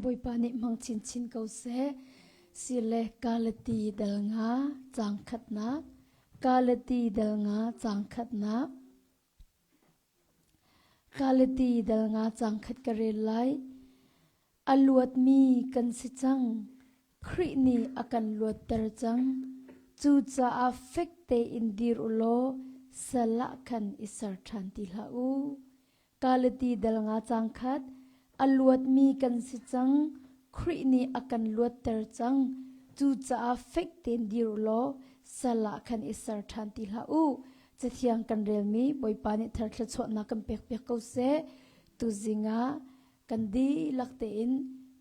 Bawipa nih hmang chinchin ko seh. Sile Galati dal nga caang khatnak. Galati dal nga caang khatnak. Galati dal nga caang khat ka rel lai. A luatmi kan si cang. Khrih nih a kan luatter cang. Cucaah fek tein dir u law sal ah khan i ser ṭhan ti hlah u. Galati dal nga caang khat a luatmi kan si cang. Khrih nih a kan luatter cang. Cucaah fek tein dir u law sal ah khan i ser ṭhan ti hlah u. Cathiang kan relmi Bawipa nih thar thluachuahnak kan pekpiak ko seh. Tuzing ah kan dihlak tein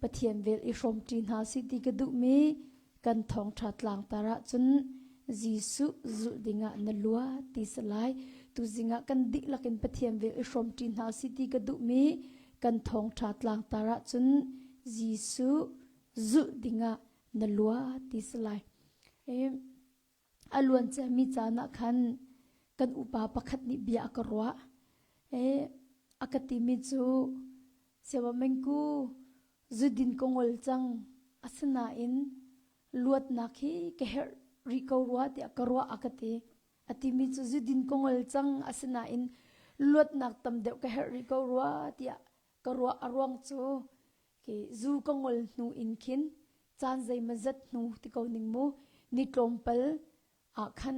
Pathian vel i hrawmṭi hna sih ti ka duhmi kan thawngṭha tlangtar ahcun Jesuh zulh dingah na lua ti si lai. Tuzing ah kan dihlak in Pathian vel i hrawmṭi hna sih ti ka duhmi kan thawngṭha tlangtar ahcun Jesuh zulh dingah na lua ti si lai. A luanciami caan ah khan kan upa pakhat nih bia a ka ruah. A ka timi cu Siamamengku zudin ka ngol cang asinain luatnak hi ka herh rih ko rua tiah ka ruah a ka ti. A timi cu zudin ka ngol cang asinain luatnak tam deuh ka herh rih ko rua tiah ka ruah a ruang cu Khi zu ka ngol hnu in khin caan zeimawzat hnu ti ko ning mu ni tlawmpal ah khan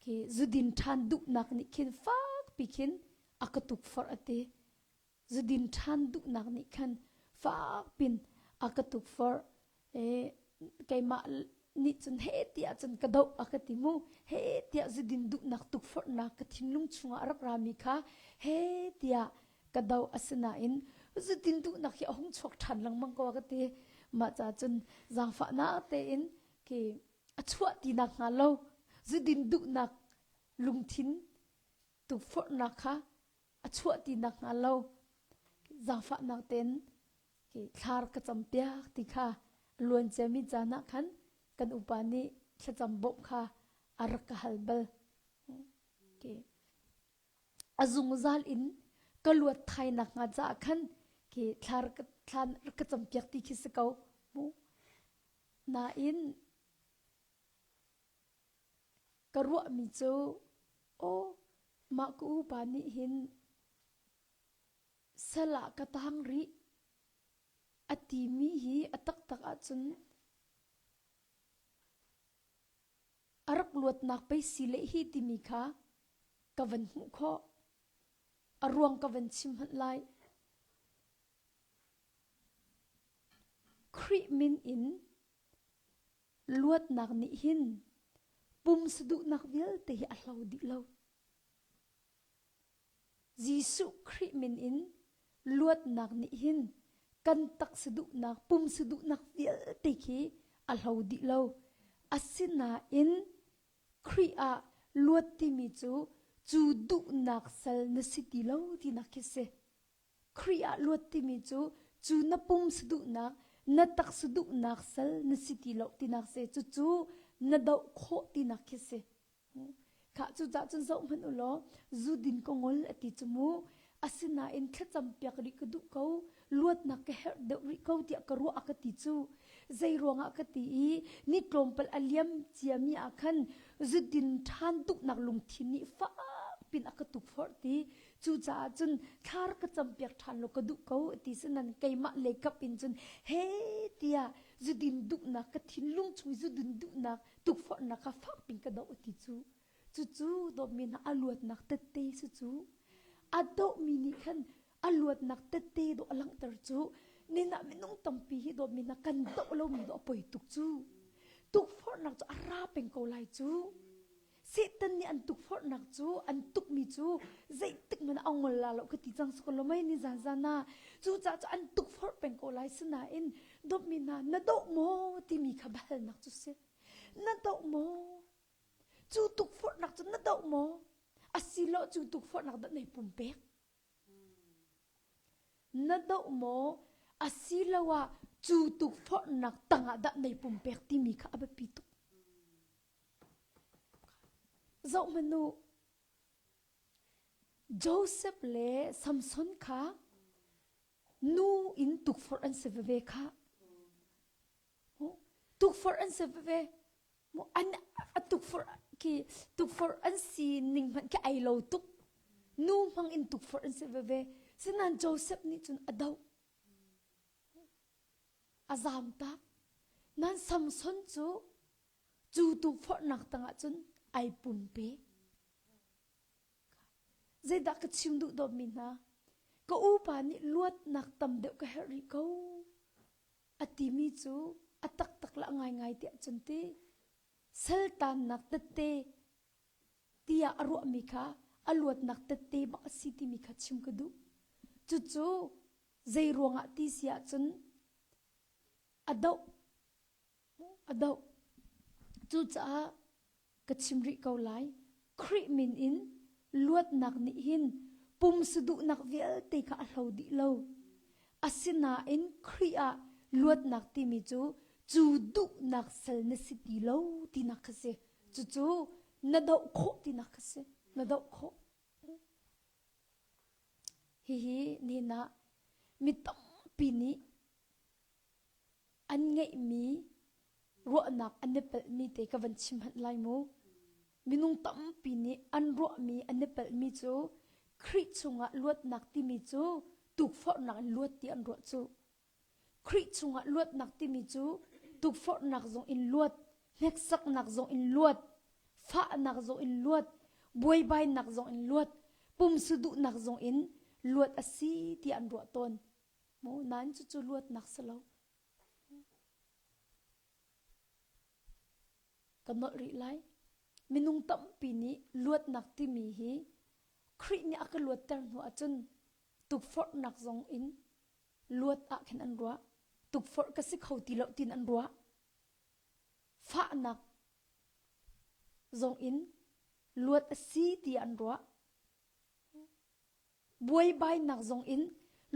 khi zudin ṭhan duhnak nih khin fakpi khin a ka tukforh a ti. Zudin ṭhan duhnak nih khan fakpin a ka tukforh. E, keimah nih cun he tiah cun ka doh a ka ti mu. He tiah zudin duhnak tukforhnak ka thinlung chungah a rak rami kha he tiah ka do asinain zutin duhnak hi a hung chuak ṭhan lengmang ko a ka ti mah ca cun zaangfahnak tein khi a chuah ti nak hnga lo zudin duhnak lungthin tukforhnak kha a chuah ti nak hnga lo zaangfahnak tein khi thlar ka cam piak ti kha luan ciami caan ah khan kan upa nih thlacam bawmh kha a rak ka hal bal. Okay. A zungzal in ka luat thai nakhnga caah khan khi thla thlan rak ka campiak ti khi si ko mu. Nain ka ruahmi cu aw mah ka upa nih hin sal ah ka tang rih a timi hi a taktak ahcun a rak luatnak pei si leh hi timi kha ka van hmuh khawh. A ruang ka van chim hmanh lai. Khrih min in luatnak nih hin pumsa duhnak vialte hi a hlo dih lo. Jesuh Khrih min in luatnak nih hin kan taksa duhnak, pumsa duhnak vialte khi a hlo dih lo. Asinain Khrih ah luat timi cu cu duhnak sal na si ti lo tinak khi si. Khrih ah luat timi cu cu na pumsa duhnak, na taksa duhnak sal na si ti lo tinak si. Cucu na doh khawh tinak khi si. Khah cucaah cun zoh hmanh u law zu din ka ngol a ti cu mu. Asinain thlacam piak rih ka duh ko, luatnak ka herh deuh rih ko tiah ka ruah a ka ti cu. Zei ruangah ka ti i ni tlawmpal a liam ciami ah khan zudin ṭhan duhnak lungthin nih fak pin a ka tukforh ti. Cucaah cun thlar ka campiak ṭhan law ka duh ko a ti sinan keimah lei kap in cun he tiah zudin duhnak ka thinlung chung i zudin duhnak tukforhnak kha fak pin ka doh ti cu cucu dawtmi hna a luatnak tette si cu a dohmi nih khan a luatnak tette dawh a langhter cu nina minung tampi hi dawtmi hna kan doh lomi dawh a poi tuk cu tukforhnak cu a ra peng ko lai cu Satan nih an tukforhnak cu an tukmi cu zeitik man a ngol la lo ka ti cang sukon lo mai ni zan zan ah cu ca cu an tukforh peng ko lai sinain dawtmi hna na doh maw timi kha biahalnak cu si na doh maw cu tukforhnak cu na doh maw asilo cu tukforhnak dah nei pumpek na doh maw asiloah cu tukforhnak tangah dah nei pumpek timi kha a biapi tuk zoh hmanh u Joseph le Samson kha. Nu in tukforh an si veve kha. Tukforh an si veve. An a tukforh khi tukforh an si ning hmanh khi ai lo tuk. Nu hmang in tukforh an si veve. Sinan Joseph nih cun a doh. A zaam tak. Nan Samson cu cu tukforhnak tangah cun ai pumpe. Zeidah ka chim duh dawtmi hna? Ka upa nih luatnak tam deuh ka herh rih ko a timi cu a taktak le a ngaingai tiah cun ti saltannak tette tiah a ruahmi kha a luatnak tette bak a si timi kha chim ka duh. Cucu zei ruangah ti si ahcun a doh a doh. Cucaah ka chim rih ko lai. Khrih min in luatnak nih hin pumsa duhnak vialte kha a hlo dih lo. Asinain Khrih ah luatnak timi cu cu duhnak sal na si ti lo tinak kha si. Cucu na doh khawh tinak kha si. Na doh khawh. Hihi nihin ah mi tampi nih an ngeihmi ruahnak an i palhmi te ka van chim hmanh lai mu. Minung tampi nih an ruahmi an i palhmi cu Khrih chungah luatnak timi cu tukforhnak in luat ti an ruah cu. Khrih chungah luatnak timi cu tukforhnak zong in luat, hneksaknak zong in luat, fahnak zong in luat, buaibainak zong in luat, pumsu duhnak zong in luat a si ti an ruah tawn. Mu nain cucu luatnak si lo. Ka nolh rih lai. Minung tampi nih luatnak timi hi Khrih nih a ka luatter hnu ahcun tukforhnak zong in luat ah khin an ruah. Tukforh ka si kho ti lo tiin an ruah. Fahnak zong in luat a si ti an ruah. Buaibainak zong in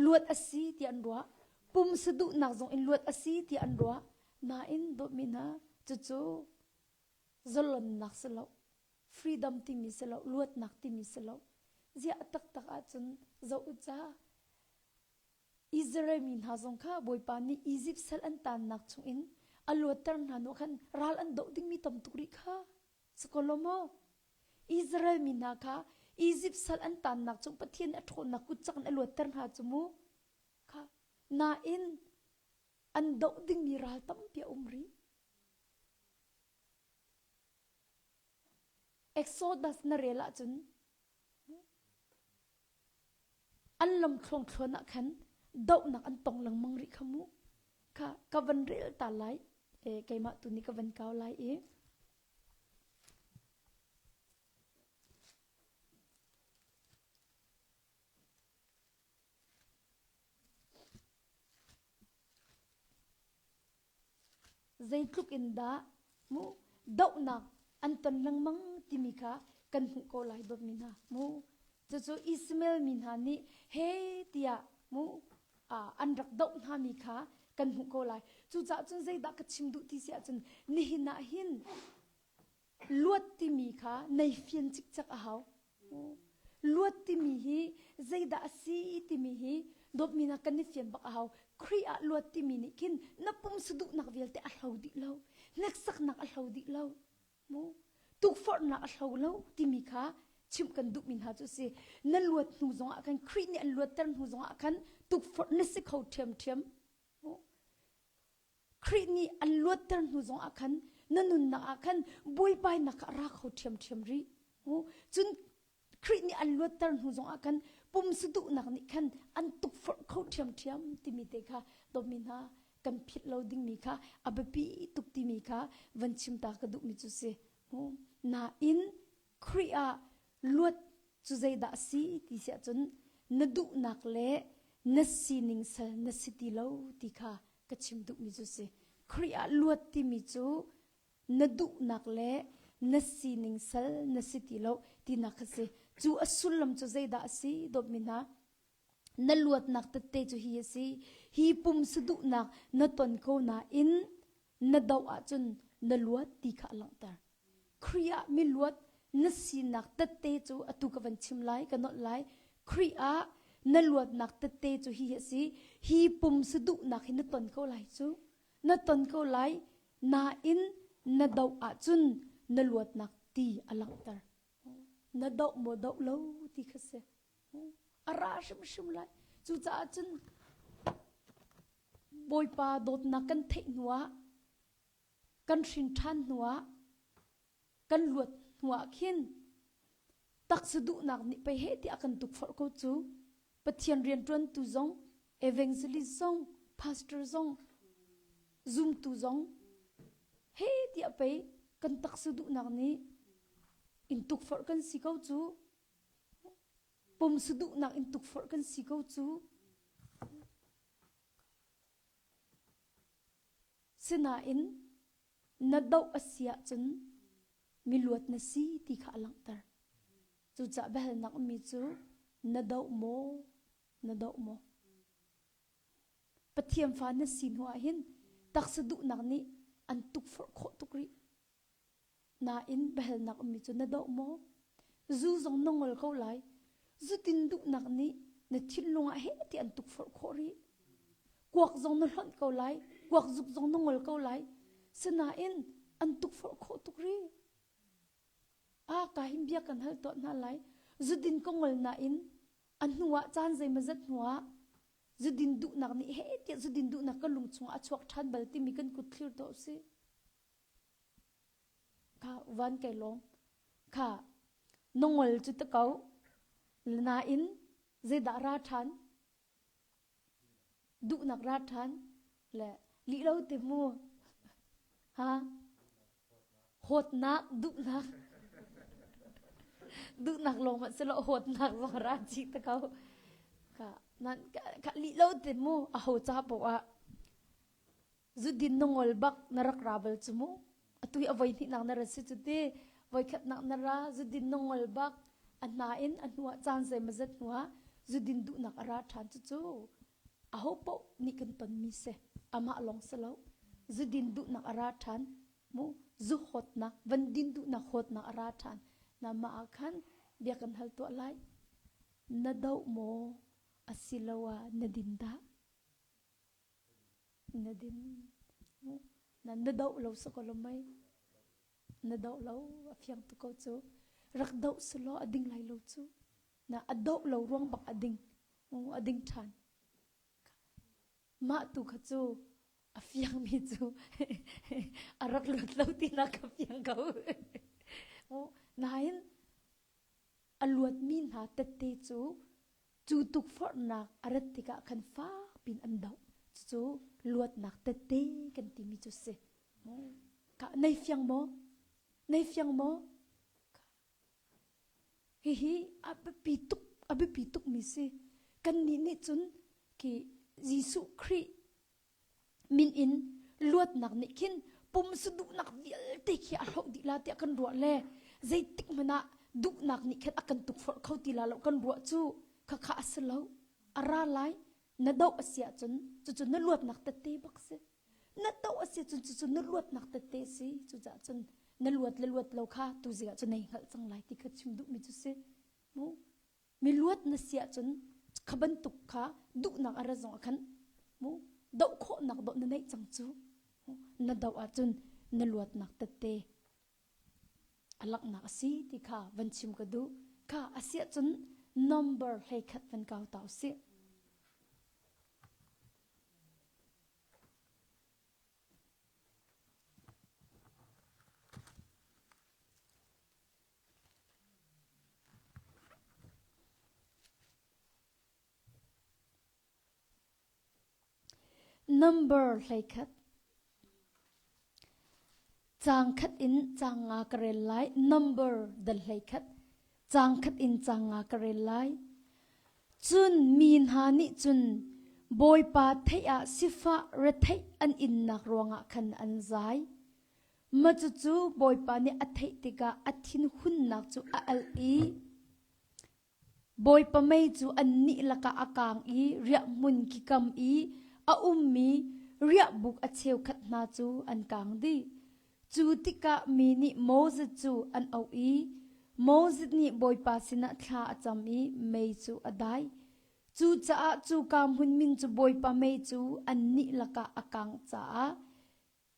luat a si tiah an ruah. Pumsa duhnak zong in luat a si tiah an ruah. Nain dawtmi hna, cucu zalonnak si lo, freedom timi si lo, luatnak timi si lo. Ziah taktak ahcun zoh u ca. Israel mi hna zong kha Bawipa nih Izipt sal an taannak chungin a luatter hna hnu khan ral an doh dingmi tam tuk rih kha. Sakolomo, Israel mi hna kha Izipt sal an taannak cung Pathian a ṭhawnnak kut cak in a luatter hna cu mu. Kha nain an doh dingmi ral tampi a um rih. Exodus na rel ahcun an lam thluangthluan ah khan dohnak an tong lengmang rih kha mu. Kha ka van rel ta lai. E, keimah tu nih ka van kau lai i Zeitluk in dah mu dohnak an ton lengmang timi kha kan hmuh ko lai dawtmi hna mu. Cucu Ishmael mi hna nih he tiah mu an rak doh hna mi kha kan hmuh ko lai. Cucaah cun zeidah ka chim duh ti si ahcun nihin ah hin luat timi kha nei fian cikcek a hau. Luat timi hi zeidah a si timi hi dawtmi hna kan i fian bak a hau. Khrih ah luat timi nih khin na pumsa duhnak vialte a hlo dih lo. Hneksaknak a hlo dih lo. Mu tukforhnak a hlo lo timi kha chimh kan duhmi hna cu si. Na luat hnu zongah khan Khrih nih an luatter hnu zongah khan tukforh na si kho ṭhiamṭhiam. Khrih nih an luatter hnu zongah khan na nunnak ah khan buaibainak a ra kho ṭhiamṭhiam rih. Cun Khrih nih an luatter hnu zongah khan pumsa duhnak nih khan an tukforh kho ṭhiamṭhiam timi te kha dawtmi hna kan philh lo dingmi kha a biapi tuk timi kha van chim ta ka duhmi cu si. Nain Khrih ah luat cu zeidah a si ti si ahcun na duhnak le na sining sal na si ti lo ti kha ka chim duhmi cu si. Khrih ah luat timi cu na duhnak le na sining sal na si ti lo tinak kha si. Cu a sullam cu zeidah a si dawtmi hna? Na luatnak tette cu hi a si. Hi pumsa duhnak na ton ko nain na doh ahcun na luat ti kha a langhter. Khrih ah miluat na sinak tette cu atu ka van chim lai, ka nolh lai. Khrih ah Na luatnak tette cu hi a si. Hi pum saduhnak hi na ton ko lai cu. Na ton ko lai. Nain na doh ahcun na luatnak ti a langhter. Na doh maw doh lo ti kha si. A ra hrimhrim lai. Cucaah cun Bawipa dawtnak kan theih hnuah kan hrin ṭhan hnuah kan luat hnuah khin taksa duhnak nih pei he tiah kan tukforh ko cu Pathian rianṭuantu zong evangelist zong pastor zong zumtu zong he tiah pei kan taksa duhnak nih in tukforh kan si ko cu pumsa duhnak in tukforh kan si ko cu Sinain na doh a si ahcun miluat na si ti kha a langhter. Cucaah biahalnak ummi cu na doh maw? Na doh maw? Pathian fa na si hnu ah hin taksa duhnak nih an tukforh khawh tuk rih. Nain biahalnak ummi cu na doh maw? Zu zong na ngol ko lai. Zutin duhnak nih na thinlung ah heh ti an tukforh khawh rih. Kuak zong na hlonh ko lai, kuak zuk zong na ngol ko lai. Sinain an tukforh khawh tuk rih. A ka hin bia kan hal tuah hna lai. Zudin ka ngol nain a hnu ah caan zeimazat hnu ah zudin duhnak nih heh tiah zudin duhnak ka lung chungah a chuak ṭhan bal timi kan kut thlir tuah usih. Kha van kai lawm. Kha na ngol cu ta ko. Nain zeidah ra ṭhan? Duhnak ra ṭhan le lih lo ti mu. Ha? Hawtnak, duhnak. Duhnak lawng hmanh silo hawtnak zong ra chih ta ko. Kha nan kha lih lo ti mu a ho ca poah ah Zudin na ngol bak na rak ra bal cu mu. Atu hi a voi hnihnak na ra si cu ti. Voi khatnak na ra zudin na ngol bak a hna in a hnu ah caan zeimazat hnu ah zudin duhnak a ra ṭhan cucu aho paoh nih kan tonmi si. Amah lawng si lo. Zudin duhnak a ra ṭhan. Mu zu hawtnak van din duhnak hawtnak a ra ṭhan. Na mah ah khan bia kan hal tuah lai. Na doh maw asiloah na din dah? Na din. Na na doh lo sa ko lo mei. Na doh lo a fiang tuk ko cu. Rak doh selaw a ding lai lo cu. Na a doh lo ruang bak a ding. A ding ṭhan. Mah tu kha cu a fiang mi cu a rak luat lo tinak ka fiang ko. Nain a luatmi hna tette cu cu tukforhnak a rat tikah khan fak piin an doh. Cucu luatnak tette kan timi cu si. Ka nei fiang maw? Nei fiang maw? Hihi a biapi tuk a biapi tukmi si. Kannih nih cun khi Jesuh Khrih min in luatnak nih khin pumsa duhnak vialte khi a hloh dih la tiah kan ruah le zeitik hmanh ah duhnak nih khin a kan tukforh kho ti la lo kan ruah cu khakha a si lo a ra lai na doh a si ahcun cucu na luatnak tette bak si na doh a si ahcun cucu na luatnak tette si cucaah cun na luat le luat lo kha tu zing ah cun nei hngalh cang lai ti kha chim duhmi cu si mu Miluat na si ahcun kha bantuk kha duhnak a ra zong ah khan mu doh khawhnak dawh na neih cang cu. Na doh ahcun na luatnak tette a langhnak a si ti kha van chim ka duh. Kha a si ahcun number 11 van kau ta usih. Number 11. Caang khat in caang nga ka rel lai. Number dal 11. Caang khat in caang nga ka rel lai. Cun mi hna nih cun Bawipa theih ah sifah retheih an innak ruangah khan an zai. Mah cucu Bawipa nih a theih tikah a thinhunnak cu a alh i Bawipa mei cu annih lakah a kaang i riahhmun kikam i a ummi riahbuk a cheukhat hna cu an kaang dih. Cu tikah mi nih Moses cu an auh i Moses nih Bawipa sinah thla a cam i mei cu a dai. Cucaah cuka hmun min cu Bawipa mei cu annih lakah a kangh caah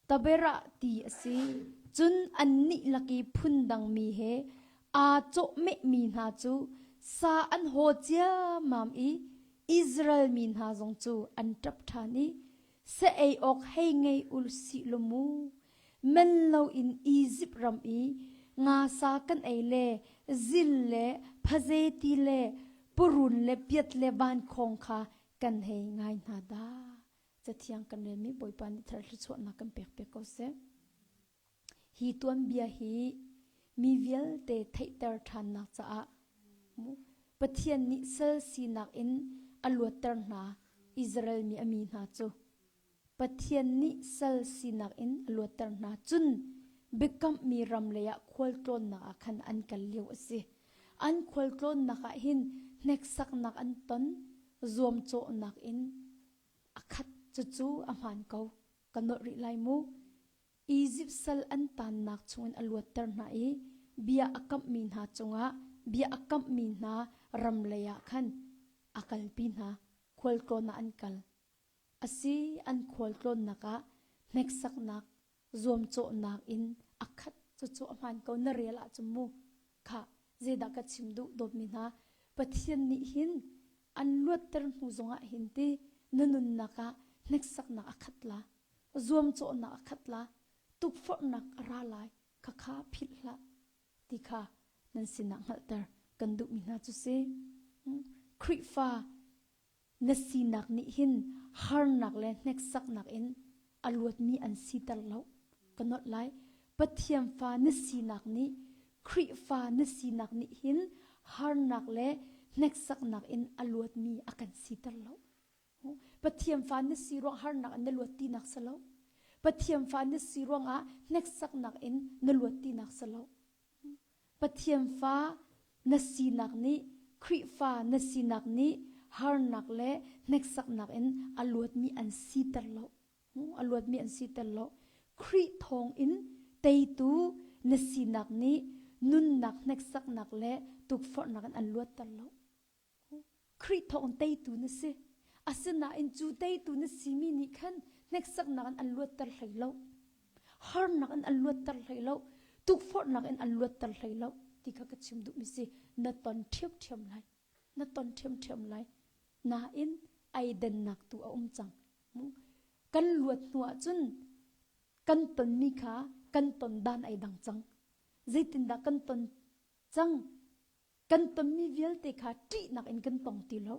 Taberah ti a si. Cun annih lak i phundangmi he aa cawhmehmi hna cu sa an haw ciammam i Israel mi hna zong cu an ṭap ṭhan i sa ei awk hei ngei u sih law mu. Men loin Izipt ram i nga sa kan ei le zil le phaze ti le purun le piat le vankhawng kha kan hei ngai hna dah. Cathiang kan relmi Bawipa nih thar thluachuahnak kan pek piak ko seh. Hi tuanbia hi mi vialte theihter ṭhannak caah Pathian nih sal sinak in a luatter hna Israel mi a mi hna cu Pathian nih sal sinak in a luatter hna cun biakamhmi ram leiah khualtlawnnak ah khan an kal lio a si. An khualtlawnnak ah hin hneksaknak an ton, zuamcawhnak in a khat cucu a hmaan ko. Ka nolh rih lai mu. Izipt sal an taannak chungin a luatter hna i bia a kamhmi hna cungah bia a kamhmi hna ram lei ah khan a kalpi hna. Khualtlawn ah an kal. Asi an khualtlawnnak ah hneksaknak zuamcawhnak in a khat cucu a hmaan ko na rel ahcun mu kha zeidah ka chim duh dawtmi hna Pathian nih hin an luatter hnu zongah hin ti na nunnak ah hneksaknak a khat la zuamcawhnak a khat la tukforhnak a ra lai khakha philh hlah ti kha nan sinah hngalhter kan duhmi hna cu si Khrihfa na sinak nih hin harnak le hneksaknak in a luatmi an siter lo ka nolh lai Pathian fa na sinak nih Khrihfa na sinak nih hin harnak le hneksaknak in a luatmi a kan siter lo Pathian fa na si ruang harnak in na luat tinak si lo Pathian fa na si ruangah hneksaknak in na luat tinak si lo Pathian fa na sinak nih Khrihfa na sinak nih harnak le hneksaknak in a luatmi an siter lo. A luatmi an siter lo. Khrih thawng in teitu na sinak nih nunnak hneksaknak le tukforhnak in an luatter lo. Khrih thawng teitu na si. Asinain cu teitu na simi nih khan hneksaknak in an luatter hlei lo. Harnak in an luatter hlei lo. Tukforhnak in an luatter hlei lo ti kha ka chim duhmi si. Na ton ṭhiamṭhiam lai. Na ton ṭhiamṭhiam lai. Nain ai dennak tu a um cang. Kan luat hnu ahcun kan tonmi kha kan ton dan ai dang cang. Zeitindah kan ton cang? Kan tonmi vialte kha ṭihnak in kan tong ti lo.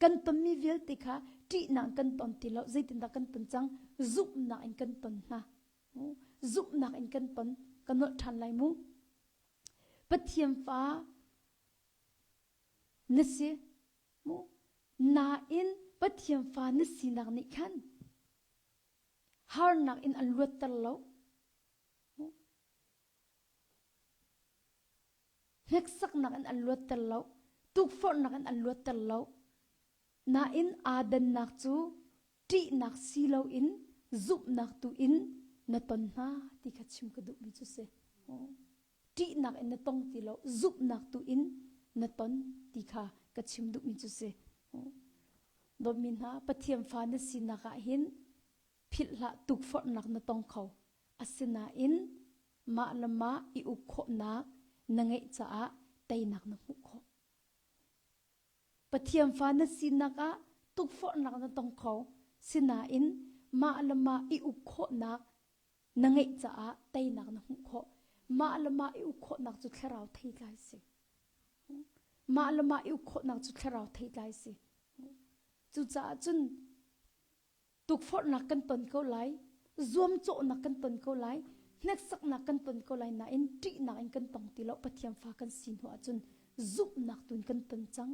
Kan tonmi vialte kha ṭihnak in kan ton ti lo. Zeitindah kan ton cang? Zumhnak in kan ton hna. Zumhnak in kan ton. Ka nolh ṭhan lai mu. Pathian fa na si. Mu. Nain Pathian fa na sinak nih khan harnak in an luatter lo. Hneksaknak in an luatter lo, tukforhnak in an luatter lo. Nain aa dannak cu ṭihnak si loin zumhnak tu in na ton hna ti kha chim ka duhmi cu si. Ṭihnak in na tong ti lo, zumhnak tu in na ton ti kha ka chim duhmi cu si. Dawtmi hna, Pathian fa na sinak ah hin philh hlah tukforhnak na tong kho. Asinain mah le mah i uk khawhnak na ngeih caah teinak na hmuh khawh. Pathian fa na sinak ah tukforhnak na tong kho. Sinain mah le mah i uk khawhnak na ngeih caah teinak na hmuh khawh. Mah le mah i uk khawhnak cu thlarau theitlai si. Mah le mah i uk khawhnak cu thlarau theitlai si. Cucaah cun Tukforhnak kan ton ko lai, zuamcawhnak kan ton ko lai, hneksaknak kan ton ko lai nain ṭihnak in kan tong ti lo Pathian fa kan si hnu ahcun zumhnak tu in kan ton cang.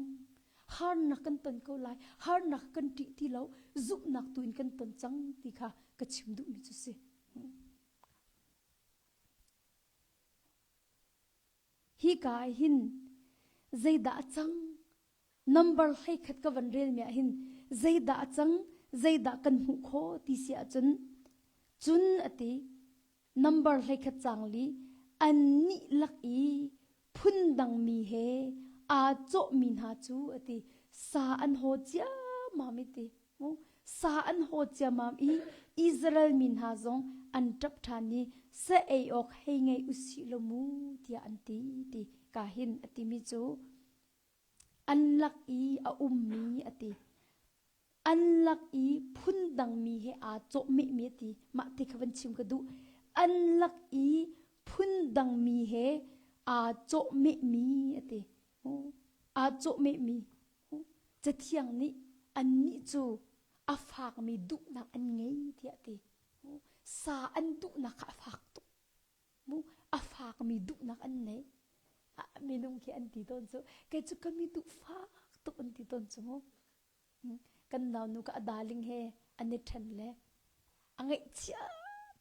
Harnak kan ton ko lai, harnak kan ṭih ti lo, zumhnak tu in kan ton cang ti kha ka chim duhmi cu si. Hika ah hin zeidah a cang? Number 11 ka van relmi ah hin zeidah a cang? Zeidah kan hmuh khawh ti si ahcun cun a ti number 11 cang li annih lak i phundangmi he aa cawhmi hna cu a ti. Sa an haw ciammam i ti. Sa an haw ciammam i Israel mi hna zong an ṭap ṭhan i sa ei awk hei ngei usih law mu tiah an ti ti ka hin a timi cu an lak i a ummi a ti. An lak i phundangmi he aa cawhmehmi a ti. Mah ti kha van chim ka duh. An lak i phundangmi he aa cawhmehmi a ti. Aa cawhmehmi. Cathiang nih annih cu a fakmi duhnak an ngei tiah a ti. Sa an duhnak kha a fak tuk. A fakmi duhnak an nei. Minung khi an ti tawn cu kei cu ka mi duh fak tuk an ti tawn cu mu. Kan naunu ka a darling he an i ṭhen le a ngaihchia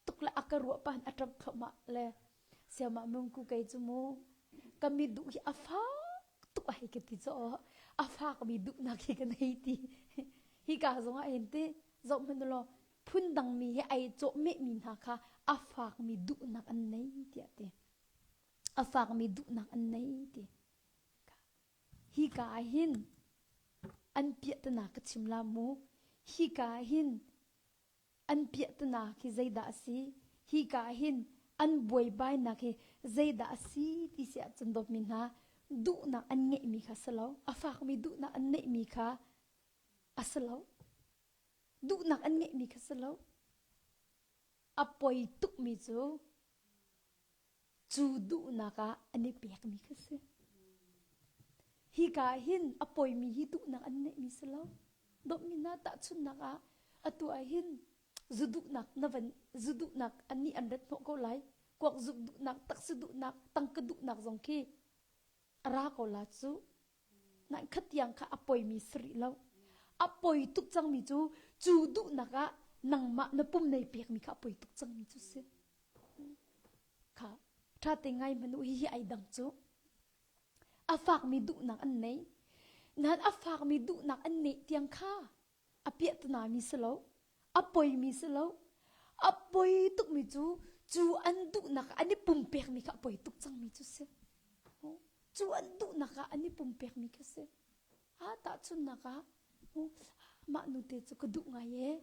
tuk le a ka ruah pahin a ṭap thluahmah le siamah mungku kei cu mu ka mi duh hi a fak tuk a hei ka ti caw a fakmi duhnak hi ka nei ti hi ka zong ah hin ti zoh hmanh law phundang mi he ai cawhmehmi hna kha a fakmi duhnak an nei tiah ti a fakmi duhnak an nei ti Hika ah hin an piahtana ka chim la mu. Hika ah hin an piahtana khi zeidah a si? Hika ah hin an buaibainak hi zeidah a si ti si ahcun dawtmi hna duhnak an ngeihmi kha si lo. A fakmi duhnak an neihmi kha a si lo. Duhnak an ngeihmi kha si lo. A poi tukmi cu Cu duhnak ah an i pekmi kha si. Hika ah hin a poimi hi duhnak an neihmi si lo. Dawtmi hna tahchunhnak ah atu ah hin zu duhnak na van zu duhnak annih an rat hnawh ko lai. Kuak zuk duhnak, taksa duhnak, tangka duhnak zong khi a ra ko la cu. Nain khatiang kha a poimi si rih lo. A poi tuk cangmi cu cu duhnak ah nangmah na pum nei pekmi kha a poi tuk cangmi cu si. Kha ṭha te ngai hmanh u hihi ai dang cu. A fakmi duhnak an nei. Nain a fakmi duhnak an neih tiang kha a piahtanami si lo. A poimi si lo. A poi tukmi cu cu an duhnak ah an i pumpekmi kha a poi tuk cangmi cu si. Cu an duhnak ah an i pumpekmi kha si. Ah tahchunhnak ah mah nu te cu ka duh ngai e.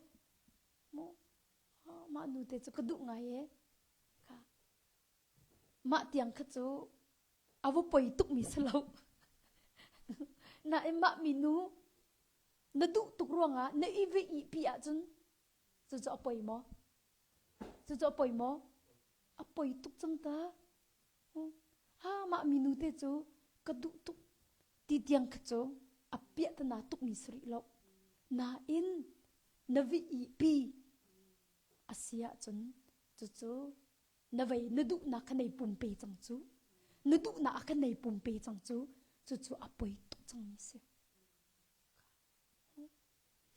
Mah nu te cu ka duh ngai e. Kha. Mah tiang kha cu a va poi tukmi si lo. Nain mah minu na duh tuk ruangah na i ve ihpi ahcun cucu a poi maw? Cucu a poi maw? A poi tuk cang ta. Ha mah minu te cu ka duh tuk ti tiang kha cu a piahtana tukmi si rih lo. Nain na vi ihpi a si ahcun cucu na vei na duhnak kha nei pumpe cang cu. Na duhnak a kha nei pumpe cang cu. Cucu a poi tuk cangmi si.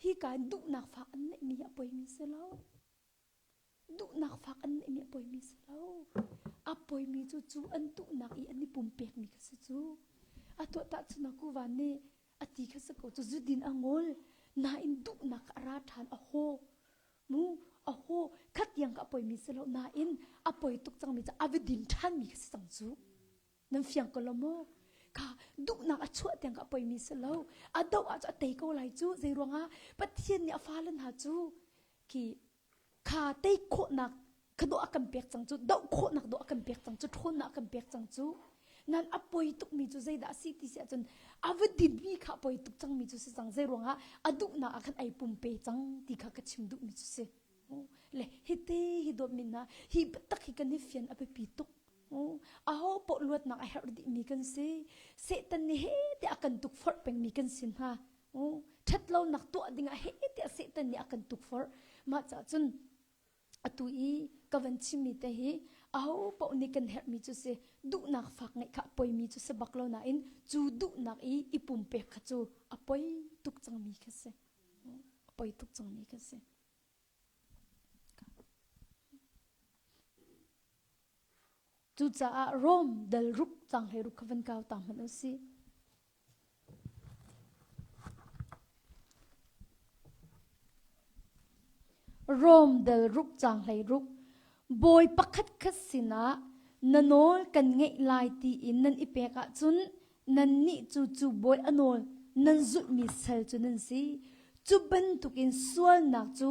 Hi ka in duhnak fak an neihmi hi a poimi si lo. Duhnak fak an neihmi a poimi si lo. A poimi cu cu an duhnak i an i pumpekmi kha si cu. A tuah tahchun ah kuva nih a ti kha si ko cu zudin a ngol nain duhnak a ra ṭhan a haw mu a haw khat tiang ka a poimi si lo nain a poi tuk cangmi cu a va din ṭhanmi kha si cang cu. Nan fiang ko lo maw? Kha duhnak a chuah tiang ka poimi si lo. A doh ah cu a tei ko lai cu. Zei ruangah Pathian nih a fale hna cu khi kha tei khawhnak kha dawh a kan pek cang cu doh khawhnak dawh a kan pek cang cu ṭhawnnak a kan pek cang cu nan a poi tukmi cu zeidah a si ti si ahcun a va dinmi kha a poi tuk cangmi cu si cang zei ruangah a duhnak ah khan ai pumpe cang ti kha ka chim duhmi cu si le hite hi dawtmi hna hi biatak hi kan i fian a biapi tuk Aho poh luatnak a herh dihmi kan si. Satan nih he tiah a kan tukforh pengmi kan si hna. Ṭhatlonak tuah dingah he tiah Satan nih a kan tukforh. Mah caah cun atu i ka van chimmi te hi aho paoh nih kan herhmi cu si duhnak fak ngeih kha a poimi cu si bak lo nain cu duhnak i i pumpek kha cu a poi tuk cangmi kha si. A poi tuk cangmi kha si. Cucaah Rom dal ruk cang hlei ruk kha van kau ta hmanh u sih. Rom dal ruk cang hlei ruk bawi pakhat khat sinah na nawl kan ngeih lai tiin nan i pek ahcun nannih cu cu bawi a nawl. nan zulhmi sal cu nan si. Cu bantukin sualnak cu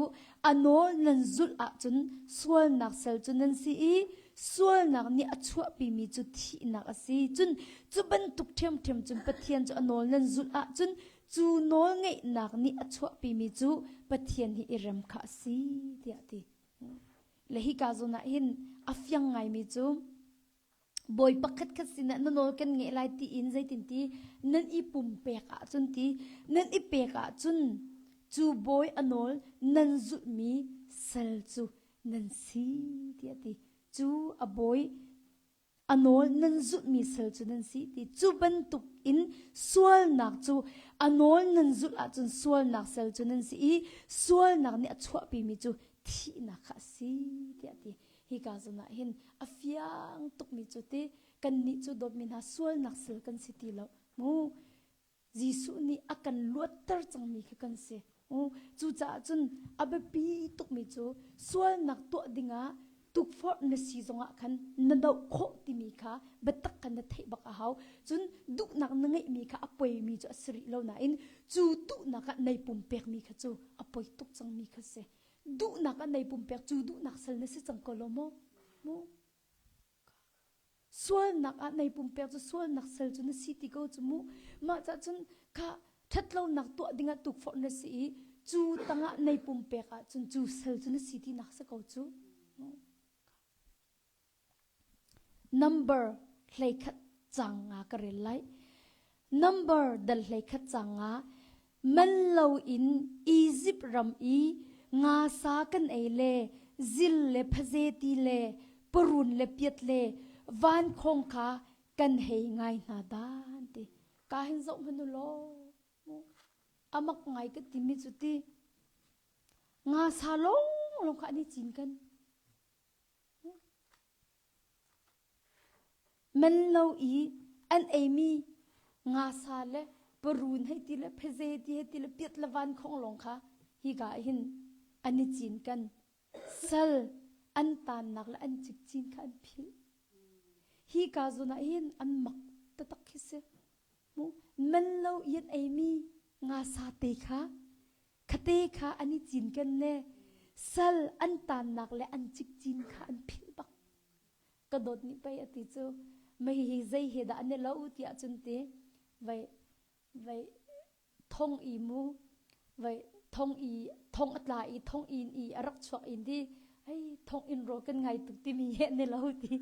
a nawl nan zulh ahcun sualnak sal cu nan si i sualnak nih a chuahpimi cu thihnak a si. Cun cu bantuk ṭhiamṭhiam cun Pathian cu a nawl nan zulh ahcun cu nawlngeihnak nih a chuahpimi cu Pathian hi i rem kha a si tiah a ti. Le hika zawn ah hin a fiang ngaimi cu bawi pakhat khat sinah na nawl kan ngeih lai tiin zeitin ti nan i pumpek ahcun ti nan i pek ahcun cu bawi a nawl nan zulhmi sal cu nan si tiah ti cu a bawi a nawl nan zulhmi sal cu nan si ti cu bantuk in sualnak cu a nawl nan zulh ahcun sualnak sal cu nan si i sualnak nih a chuahpimi cu thihnak kha a si tiah ti hika zawn ah hin a fiang tukmi cu ti kannih cu dawtmi hna sualnak sal kan si ti lo mu Jesuh nih a kan luatter cangmi kha kan si. Cucaah cun a biapi tukmi cu sualnak tuah dingah tukforh na si zongah khan na doh khawh timi kha biatak khan na theih bak a hau. Cun duhnak na ngeihmi kha a poimi cu a si rih lo nain cu duhnak ah nei pumpekmi kha cu a poi tuk cangmi kha si. Duhnak ah nei pumpek cu duhnak sal na si cang ko lo maw? Mu? Sualnak ah nei pumpek cu sualnak sal cu na si ti ko cu mu. Mah cah cun kha ṭhatlonak tuah dingah tukforh na si i cu tangah nei pumpek ahcun cu sal cu na si tinak si ko cu. Number 11 cang nga ka rel lai. Number dal 11 cang nga man loin Egypt ram i nga sa kan ei le zil le phazeti le parun le piat le vankhawng kha kan hei ngai hna dan ti ka hin zoh hmanh u law amak ngai ka timi cu ti nga sa lawng lawng kha an i cin kan Man lo i an eimi ngasa le parun hei ti le pheze ti hei ti le piat le van khong lawng kha hika ah hin an i cinken. Sal an tannak le an cikcin kha an philh. Hika zawn ah hin an mak taktak khi si. Man lo i an eimi ngasa te kha Khate kha an i cinken le sal an tannak le an cikcin kha an philh bak. Ka dawt nih pei a ti cu mei hi zei he dah an i lo tiah cun ti vai vai thong i mu vai thong i thong a tla i thong in i a rak chuak in ti hei thong in rawl kan ngai tuk timi he an i lo ti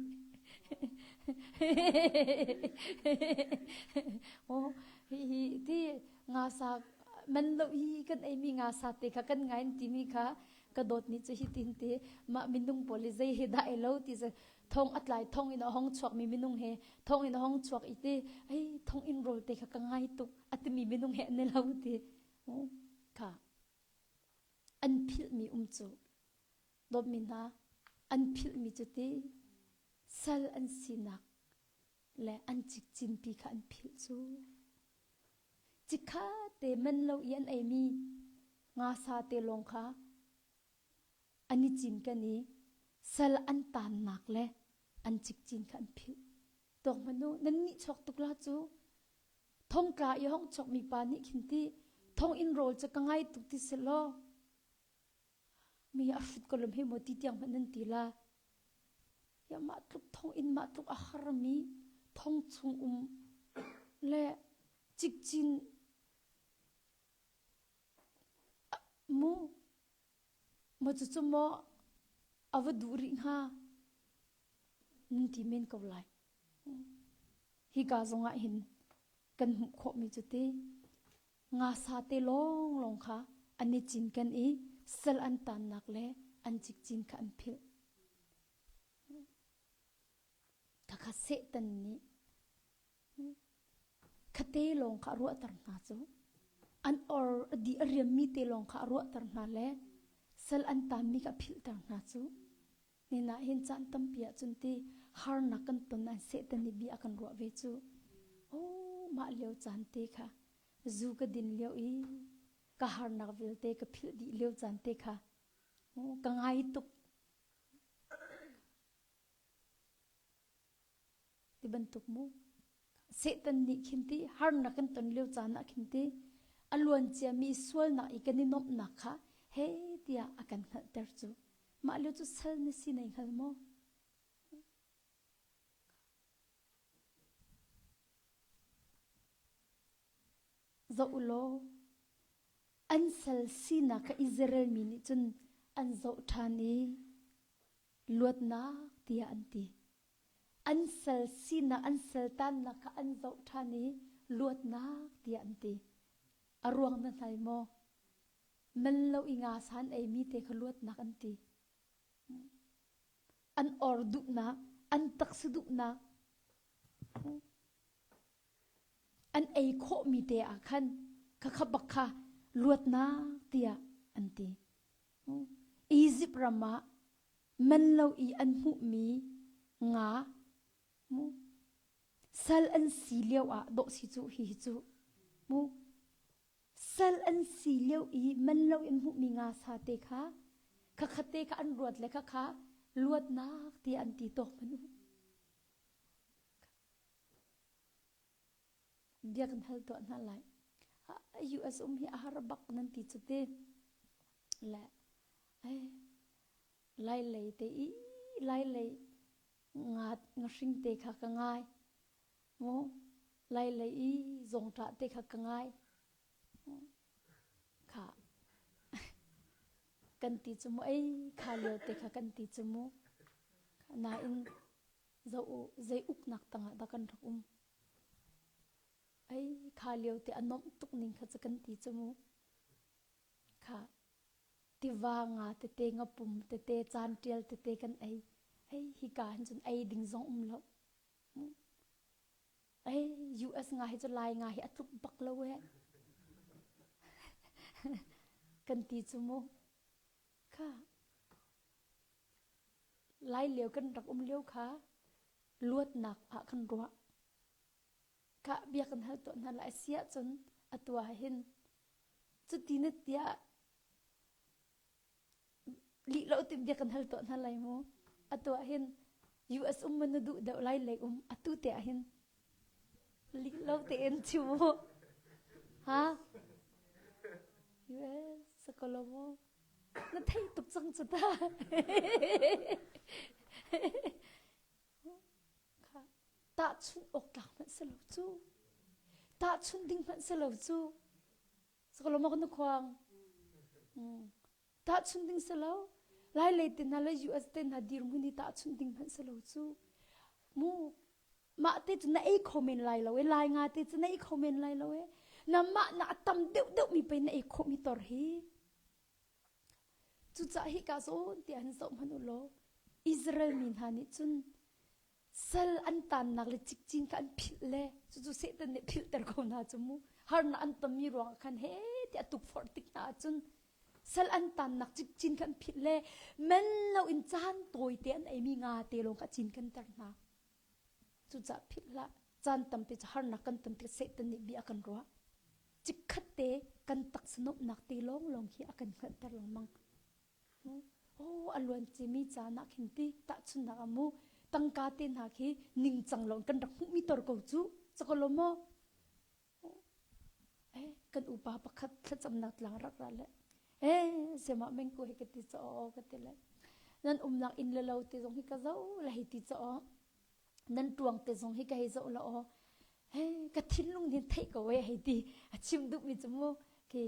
oh hi hi ti nga sa man lo hi kan eimi nga sa te kha kan ngai timi kha ka dawt ni cu hi tin te mah minung pawl i zei he dah ei lo ti thong a tlai thong in a hong chuak mi minung he thong in a hong chuak i te ei thong in rawl te kha ka ngai tuk a timi minung he ne lo ti kha an philh mi um cu dawtmi hna an philh mi cu ti sal an sinak le an cikcinpi kha an philh cu Chikkhat te man lo i an eimi ngasa te lawng kha an i cinken i sal an tannak le an cikcin kha an philh. Tuak hmanh u, nan nihchuak tuk la cu. Thongtla i hong chokmi pa nih khin ti thonginn rawl cu ka ngai tuk ti selaw mi a hrut ko lom he maw ti tiang hmanh nan ti la. Ya mah tluk thong in mah tluk a harmi thong chung um le cikcin mu maw cucu maw a va duh rih hnga nan ti men ko lai. Hika zongah hin kan hmuh khawhmi cu ti ngasa te lawnglawng kha an i cinken i sal an tannak le an cikcin kha an philh. Khakha Satan nih khate lawng kha a ruahter hna cu an or a di a riammi te lawng kha a ruahter hna le sal an tanmi kha a philhter hna cu Nina hin caan tampi ahcun ti harnak kan ton an Satan nih bia a kan ruah ve cu. Oh, mah lio caan te kha zu ka din lio i ka harnak vialte ka philh dih lio caan te kha oh, ka ngai tuk. Ti bantuk mu. Satan nih khin ti harnak kan ton lio caan ah khin ti a luan ciami sualnak i kan i nuamhnak kha he tiah a kan hngalhter cu. Mah lio cu sal na si nei hngal maw? Zoh u law, an sal sinak kha Israel mi nih cun an zoh ṭhan i luatnak tiah an ti. An sal sinak, an saltannak kha an zoh ṭhan i luatnak tiah an ti. A ruang na hngal maw? Man lo i nga san eimi te kha luatnak an ti. An or duhnak, an taksa duhnak, an ei khawhmi te ah khan khakha bak kha luatnak tiah an ti. Egypt ram ah man lo i an hmuhmi nga sal an si lio ah dawh si cu hi hi cu mu sal an si lio i man lo in hmuhmi nga sa te kha khakha te kha an ruat le khakha luatnak tiah an ti tawk man u Bia kan hal tuah hna lai. US um hi a har bak nan ti cu ti. Le ai lai lei te i lai lei nga ngahring te kha ka ngai. Mu lai lei i zawngṭah te kha ka ngai. Kha kan ti cu mu ei kha lio te kha kan ti cu mu. Nain Zoh u, zei uknak tangah dah kan rak um? Ei, kha lio te a nuamh tuk ning kha cu kan ti cu mu. Kha tiva nga tete, ngapum tete, caanṭial tete kan ei. Ei, hika hin cun ei ding zong um lo. Ei, US nga hi cu Lai nga hi a tluk bak lo eh. kan ti cu mu. Kha Lai lio kan rak um lio kha luatnak ah kan ruah. Kha bia kan hal tuah hna lai si ahcun atu ah hin cuti na tiah lih lo tim bia kan hal tuah hna lai mu. Atu ah hin US um man na duh deuh lai lei um atu te ah hin lih lo tein chim mu. Ha? US sakolo mu. Na theih tuk cang cu ta. Tahchunh awk tlak hmanh si lo cu. Tahchunh ding hmanh si lo cu. Sakalo na khuang. Tahchunh ding si lo. Lai lei te hna le US te hna dirhmun hi tahchunh ding hmanh si lo cu. Mu mah te cu na ei kho men lai lo e lai nga te cu na ei kho men lai lo e na mah na a tam deuh deuh mi pei na ei khawh mi tor hi cucaah hi ka zawn tiah han zoh hmanh u law Israel mi hna nih cun sal an tannak le cikcin kha an philh le cucu Satan nih philhter ko hna cu mu harnak an tonmi ruangah khan he tiah tukforh tik hna ahcun sal an tannak cikcin kha an philh le men loin caan tawite an eimi nga te lawng kha cin kan ter hna Cucaah philh hlah. Caan tampi cu harnak kan ton tik Satan nih bia a kan ruah. Chikkhat te kan taksa nuamhnak te lawnglawng khi a kan hngalhter lengmang. Oh, a luan cimi caan ah khin ti tahchunhnak ah mu tangka te hna khi ningcang lo kan rak hmuhmi tor ko cu. Cakolo maw? Eh, kan upa pakhat thlacamnak tlang rak ra le eh sema mengku he ka ti cho ka ti le nan umnak inn le lo te zong hi ka zo la hei ti cho nan tuang te zong hi ka hei zo la o he ka thinlung hin theih ko e hei ti a chim duh mi chu mu ki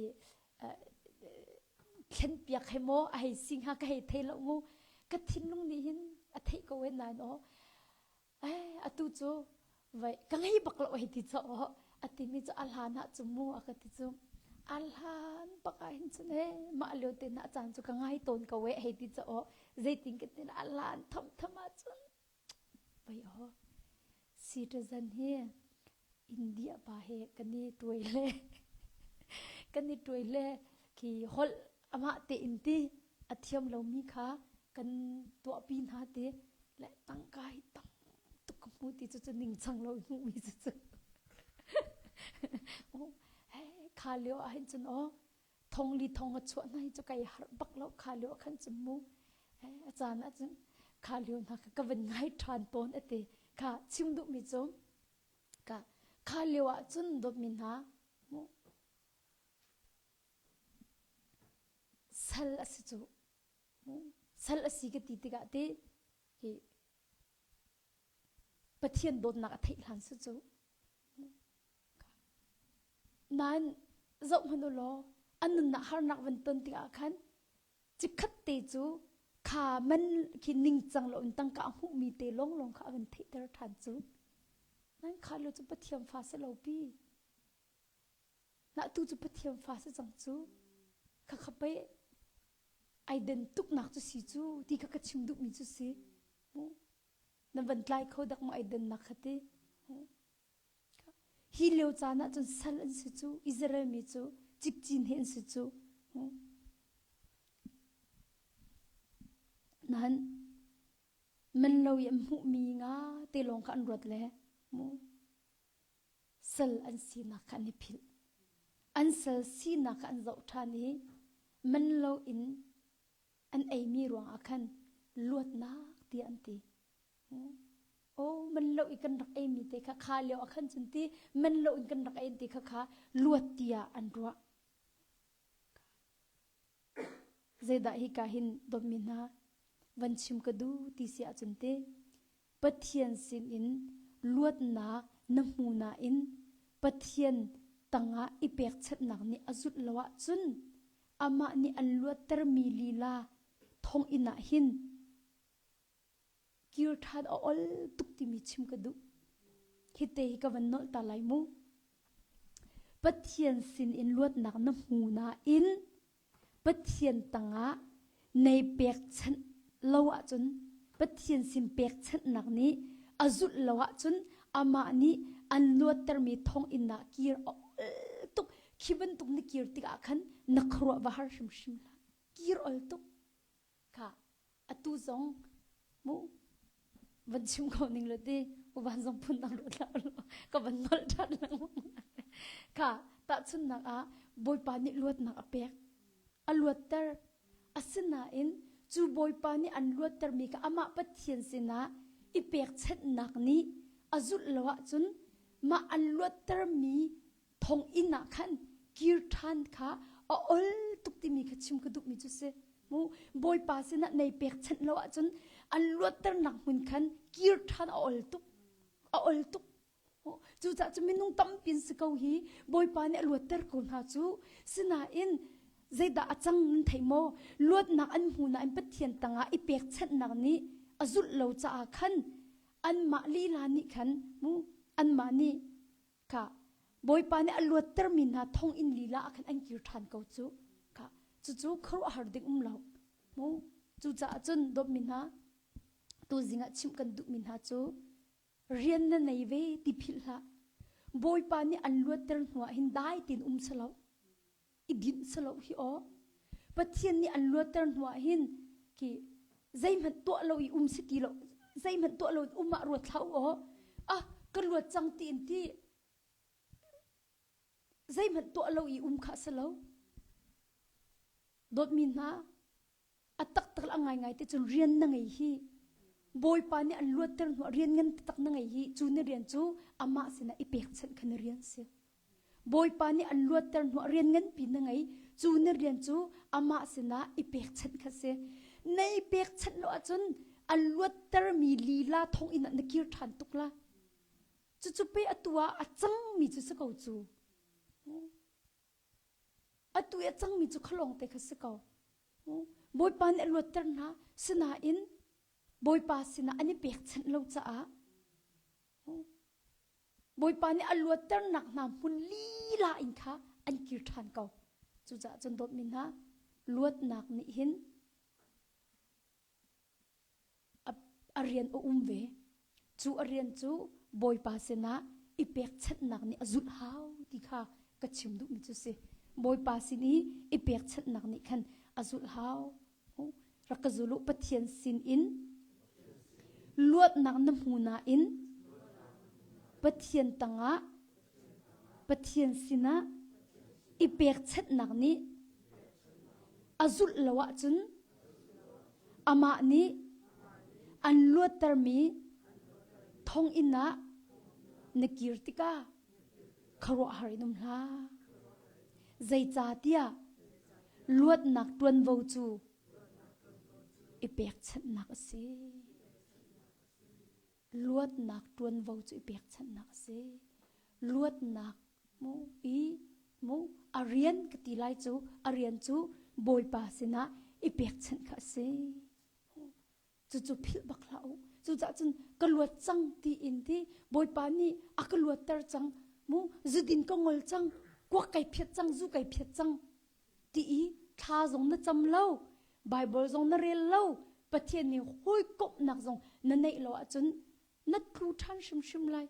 thlen piak he mo a hei sing ha ka hei thei lo mu ka thinlung nih hin a theih ko e nain o Eh, atu cu vai ka ngei bak lo hei ti caw a timi cu a hlan ah cu mu a ka ti cu a hlan bak ah hin cun eh mah lio te na caan cu ka ngai tawn ko eh hei ti caw zeitin ka tin a hlan tham tham ah cun vai o citizen hi India pa he kan i tuai le kan i tuai le khi holh amah te in ti a thiam lomi kha kan tuahpi hna ti le tangka hi tam tuk ka hmu ti cu cu ningcang lo hmuhmi cu cu kha lio ah hin cun aw thong li thong a chuah hna hi cu kai harh bak lo kha lio ah khan cun mu a caan ah cun kha lio hna kha ka van ngai ṭhan tawn ati kha chim duhmi cu ka. Kha lio ah cun dawtmi hna sal a si cu. Sal a si ka ti tikah ti hi Pathian dawtnak a theih hlan si cu. Nain zoh hmanh u law an nunnak harnak van ton tikah khan Chikkhat te cu kha man khi ningcang lo in tangka a hmuhmi te lawnglawng kha a van theihter ṭhan cu. Nan kha lo cu Pathian fa si lo pi. Nah tu cu Pathian fa si cang cu. Kha kha pei ai den tuknak cu si cu ti kha ka chim duhmi cu si. Na van tlai kho dak maw ai dennak kha ti. Hi lio caan ah cun sal an si cu, Israel mi cu cikcin he an si cu. Nain man lo i an hmuhmi nga te lawng kha an ruat le mu sal an sinak kha an i philh. An sal sinak kha an zoh ṭhan i man lo in an eimi ruangah khan luatnak tiah an ti. Oh, man lo i kan rak eimi te kha kha lio ah khan cun ti man lo in kan rak ei ti kha kha luat tiah an ruah. Zeidah hi ka hin dawtmi hna van chim ka duh ti si ahcun ti Pathian sinin luatnak na hmu nain Pathian tangah i pekchanhnak nih a zulh lo ahcun amah nih an luattermi lila thonginn ah hin kir ṭhan a ol tuk timi chim ka duh. Hite hi ka van nolh ta lai mu. Pathian sin in luatnak na hmu nain Pathian tangah nei pekchanh lo ahcun Pathian sin pekchanhnak nih a zulh lo ahcun amah nih an luattermi thonginn ah kir a ol tuk. Khi bantuk na kir tikah khan na khuaruah va har hrimhrim hlah. Kir ol tuk. Kha atu zong mu van chim ko ning lo ti uvan zong phun dang ruat hlah law ka van nolh ṭhan lengmang kha tahchunhnak ah Bawipa nih luatnak a pek a luatter asinain cu Bawipa nih an luattermi kha amah Pathian sinah i pekchanhnak nih a zulh lo ahcun mah an luattermi thonginn ah khan kir ṭhan kha a ol tuk timi kha chim ka duhmi cu si. Mu Bawipa sinah nei pekchanh lo ahcun an luatternak hmun khan kir ṭhan a ol tuk. A ol tuk. Cucaah cu minung tampi an si ko hi Bawipa nih a luatter ko hna cu. Sinain zeidah a cang nan thei maw? Luatnak an hmu nain Pathian tangah i pekchanhnak nih a zulh lo caah khan anmah lila nih khan mu anmah nih Kha Bawipa nih a luattermi hna thonginn lila ah khan an kir ṭhan ko cu. Kha cucu khuaruahhar ding um lo. Mu cucaah cun dawtmi hna tuzing ah chimh kan duhmi hna cu rian na nei ve ti philh hlah. Bawipa nih an luatter hnuah hin dai tein um selo. I dinh selo hi aw. Pathian nih an luatter hnuah hin ki zeihmanh tuah lo i um si ti lo zeihmanh tuah lo in um ah ruat hlah u aw ah ka luat cang ti in ti zeihmanh tuah lo i um kha si lo dawtmi hna a taktak a ngaingai te cun rian na ngei hi Bawipa nih an luatter hnuah rian ngan taktak na ngei hi cu na rian cu amah sinah i pekchanh kha na rian si Bawipa nih an luatter hnuah rian nganpi na ngei cu na rian cu amah sinah i pekchanh kha si nei pekchanh lo ahcun an luattermi lila thonginn ah na kir ṭhan tuk la cucu pe atu ah a cangmi cu si ko cu Atu i a cangmi cu khalawng te kha si ko. Bawipa nih a luatter hna. Sinain Bawipa sinah an i pekchanh lo caah Bawipa nih a luatternak hna hmun lila in kha an kir ṭhan ko. Cucaah cun dawtmi hna, luatnak nih hin a rian a um ve. Cu a rian cu Bawipa sinah i pekchanhnak nih a zulh hau ti kha ka chim duhmi cu si. Bawipa sin i i pekchanhnak nih khan a zulh hau. Rak ka zul u Pathian sin in luatnak na hmu nain Pathian tangah Pathian sinah i pekchanhnak nih a zulh lo ahcun Amah nih an luattermi thonginn ah na kir tikah. Khuaruahhar in um hlah. Zeicahtiah luatnak ṭuanvo cu i pekchanhnak a si. Luatnak ṭuanvo cu i pekchanhnak a si. Luatnak mu i mu a rian ka ti lai cu a rian cu Bawipa sinah i pekchanh kha a si. Cucu philh bak hlah u. Cucaah cun ka luat cang ti in ti Bawipa nih a ka luatter cang mu zudin ka ngol cang kuak kai phiat cang zu kai phiat cang ti i thla zong na cam lo Bible zong na rel lo Pathian nih hawikomhnak zong na neih lo ahcun na tlu ṭhan hrimhrim lai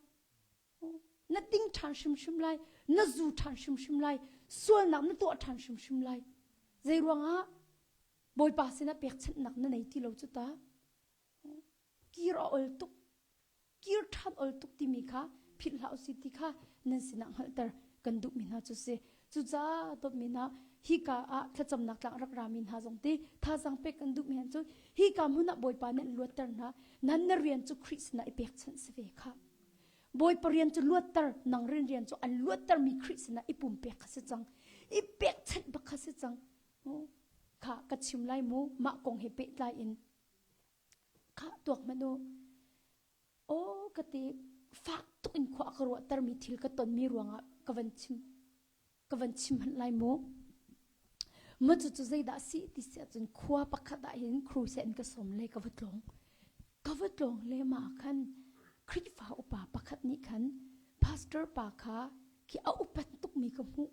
na ding ṭhan hrimhrim lai na zu ṭhan hrimhrim lai sualnak na tuah ṭhan hrimhrim lai zei ruangah Bawipa sinah pekchanhnak na nei ti lo cu ta. Kir a ol tuk. Kir ṭhan ol tuk timi kha philh hlah usih ti kha nan sinah hngalhter kan duhmi hna cu si. Cucaah dawtmi hna hika ah thlacamnak tlang rak rami hna zong ti thazaang pek kan duhmi han cu hika hmun ah Bawipa nih an luatter hna. Nan na rian cu Khrih sinah i pekchanh si ve kha. Bawipa rian cu luatter, nang rin rian cu an luattermi Khrih sinah i pumpek kha si cang. I pekchanh bak kha si cang. Kha ka chim lai mu mah kong he pehtlai in kha tuak hmanh u aw ka ti fak tuk in khua ka ruahtermi thil ka tonmi ruangah ka van chim ka van chim hmanh lai mu ma cu cu zeidah si ti si ahcun khua pakhat ah hin crusade in ka sawm le ka va tlawng ka va tlawng le ma khan Khrihfa upa pakhat nih khan pastor pa kha khi a upat tukmi ka hmuh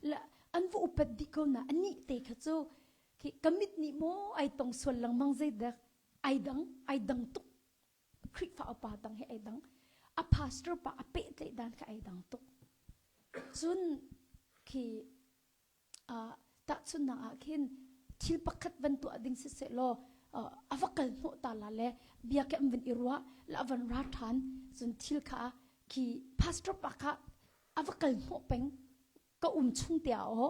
La an va upat dih ko na anih te kha cu khi ka mit nih maw ai tong sual lengmang zeidak ai dang ai dang tuk Khrihfa upa dang he ai dang a pastor pa a pehtlaih dan kha ai dang tuk cun khi tahchunhnak ah khin thil pakhat van tuah ding siseh law a va kal hnawh ta la le bia ke an van i ruah la van ra ṭhan cun thil kha khi pastor pa kha a va kal hnawh peng ka um chung te ah aw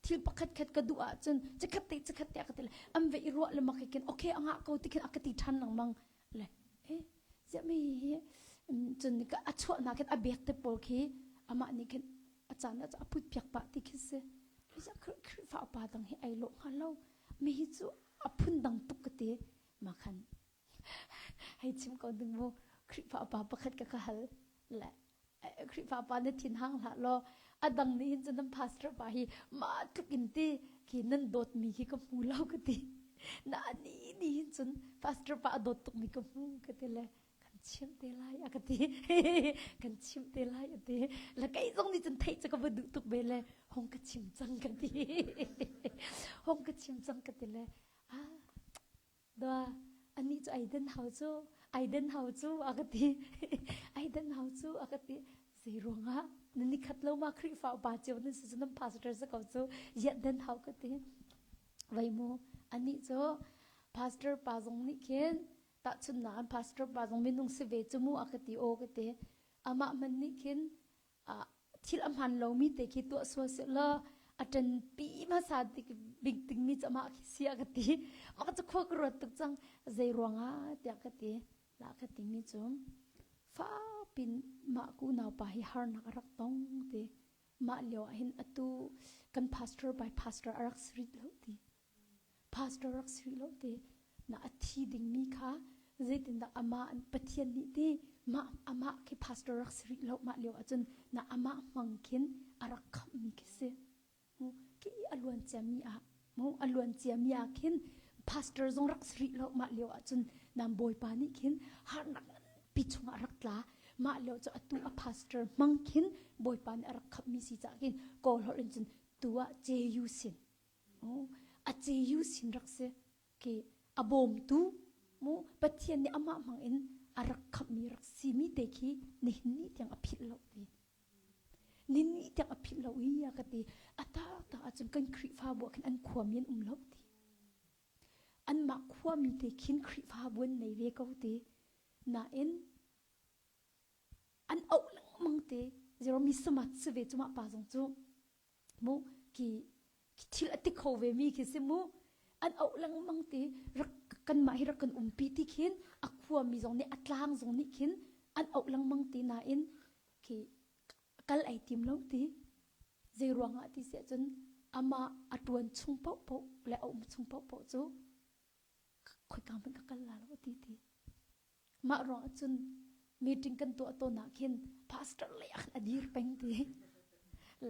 thil pakhat khat ka duh ahcun chikhat te chikhat te ka ti le an ve i ruah le mak khin okay anga ko ti khin a ka ti ṭhan lengmang le eh ziah mi hi cun ka a chuahnak khin a bek te pawl khi amah nih khin a caan ah a put piak pah ti khi si Khrihfa upa dang hi ai lawh hnga lo mi hi cu a phun dang tuk ka ti ma khan hei chim ko ding mu Khrihfa upa pakhat ka ka hal le Khrihfa pa na thin hang hlah law a dang nih hin cun nan pastor pa hi mah tluk in ti khi nan dawtmi khi ka hmu lo ka ti na ani ni hin cun pastor pa a dawt tukmi ka hmu ka ti le kan chimh te lai a ka ti kan chimh te lai a ti la kei zong nih cun theih cu ka va duh tuk ve le hong ka chim cang ka ti hong ka chim cang ka ti le ah Dua, anih cu Aiden hau cu, Aiden hau cu a ka ti. Aiden hau cu a ka ti. Zei ruangah nan i khat lo ma Khrihfa upa cio nan si cu nan pastor si ko cu den hau ka ti. Vai mu, anih cu pastor pa zong nih khin tahchunhnak an pastor pa zong minung si ve cu mu a ka ti aw ka ti. Amah hmanh nih khin thil a hmaan lomi te khi tuah sual seh law a ṭanpi hmasa bik dingmi cu amah khi si a ka ti. Mah cu khua ka ruat tuk cang. Zei ruangah tiah ka ti. Lah ka timi cu fakpin mah ku naupa hi harnak a rak tong ti. Mah lio ah hin atu kan pastor by pastor a rak si rih lo ti. Pastor rak si rih lo ti na a thi dingmi kha zeitindah amah Pathian nih ti mah amah khi pastor rak si rih lo mah lio ahcun na amah hmang khin a rak khamhmi khi si ki a luan ciami ah mu a luan ciami ah khin pastor zong rak si rih lo mah lio ahcun nam bawipa nih khin harnak pi chungah rak tla mah lio cu atu a pastor hmang khin bawipa nih a rak khamhmi si caah khin kawl holh in cun tu ah JU sin A ceyu sin rak si. Khi a bawmtu mu Pathian nih amah hmang in a rak khamhmi rak simi te khi nihin ni tiang a philh lo ti. Nihin ni tiang a philh lo i a ka ti. A taktak ahcun kan Khrihfabu ah khin an khuami an um lo ti. Anmah khuami te khin Khrihfabu an nei ve ko ti. Nain an auh lengmang te. Zero mi samat si ve cu mah pa zong cu. Mu ki thil a ti kho ve mi khi si mu an auh lengmang ti rak kanmah hi rak kan umpi ti khin a khuami zong nih a tlang zong nih khin an auh lengmang ti nain khi Kal ai tim lo ti. Zei ruangah ti siah cun amah a ṭuan chung paohpaoh le a um chung paohpaoh cu khoika hmanh ka kal la lo ti ti. Mah ruangah cun meeting kan tuah tawn ah khin pastor lei ah khan a dir peng ti.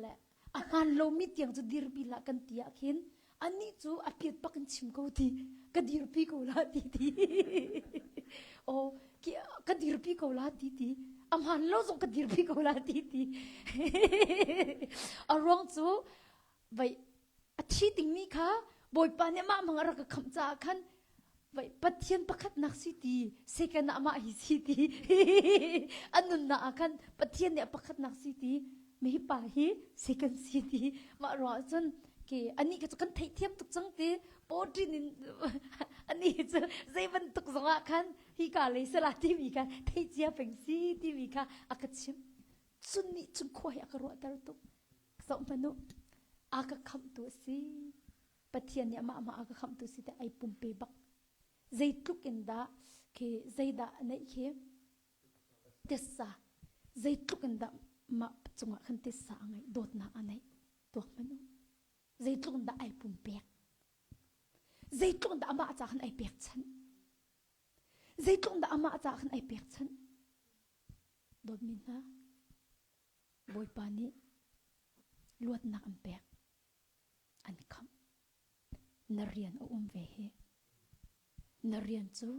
Le a hmaan lomi tiang cu dirpi hlah kan ti ah khin anih cu a piat bak in chim ko ti ka dirpi ko la ti ti oh ka dirpi ko la ti ti a hmaan lo zong ka dirpi ko la ti ti a ruang cu vai a thi dingmi kha bawipa nih mah mang a rak ka khamh caah khan vai pathian pakhatnak si ti second ah mah hi si ti a nunnak ah khan pathian nih a pakhatnak si ti mi pa hi second si ti mah ruah cun ke ani ka cu kan theihthiam tuk cang ti poṭin in ani cu zei bantuk zongah khan hi ka lei sala timi kha thei cia peng si timi kha a ka chim cun nih cun khua hi a ka ruahter tuk zoh hmanh u a ka khamhtu a si Pathian nih amah amah a ka khamhtu si te ai pumpe bak zeitluk in dah khi zeidah a neih khi tissa zeitluk in dah mah cungah khan tissa a ngeih dawtnak a neih tuak hmanh u zeitluk in dah ai pumpek zeitluk in dah amah ca khan ai pekchanh zeitluk in dah amah ca khan ai pekchanh dawtmi hna Bawipa nih luatnak an pek an khamh na rian a um ve hi na rian cu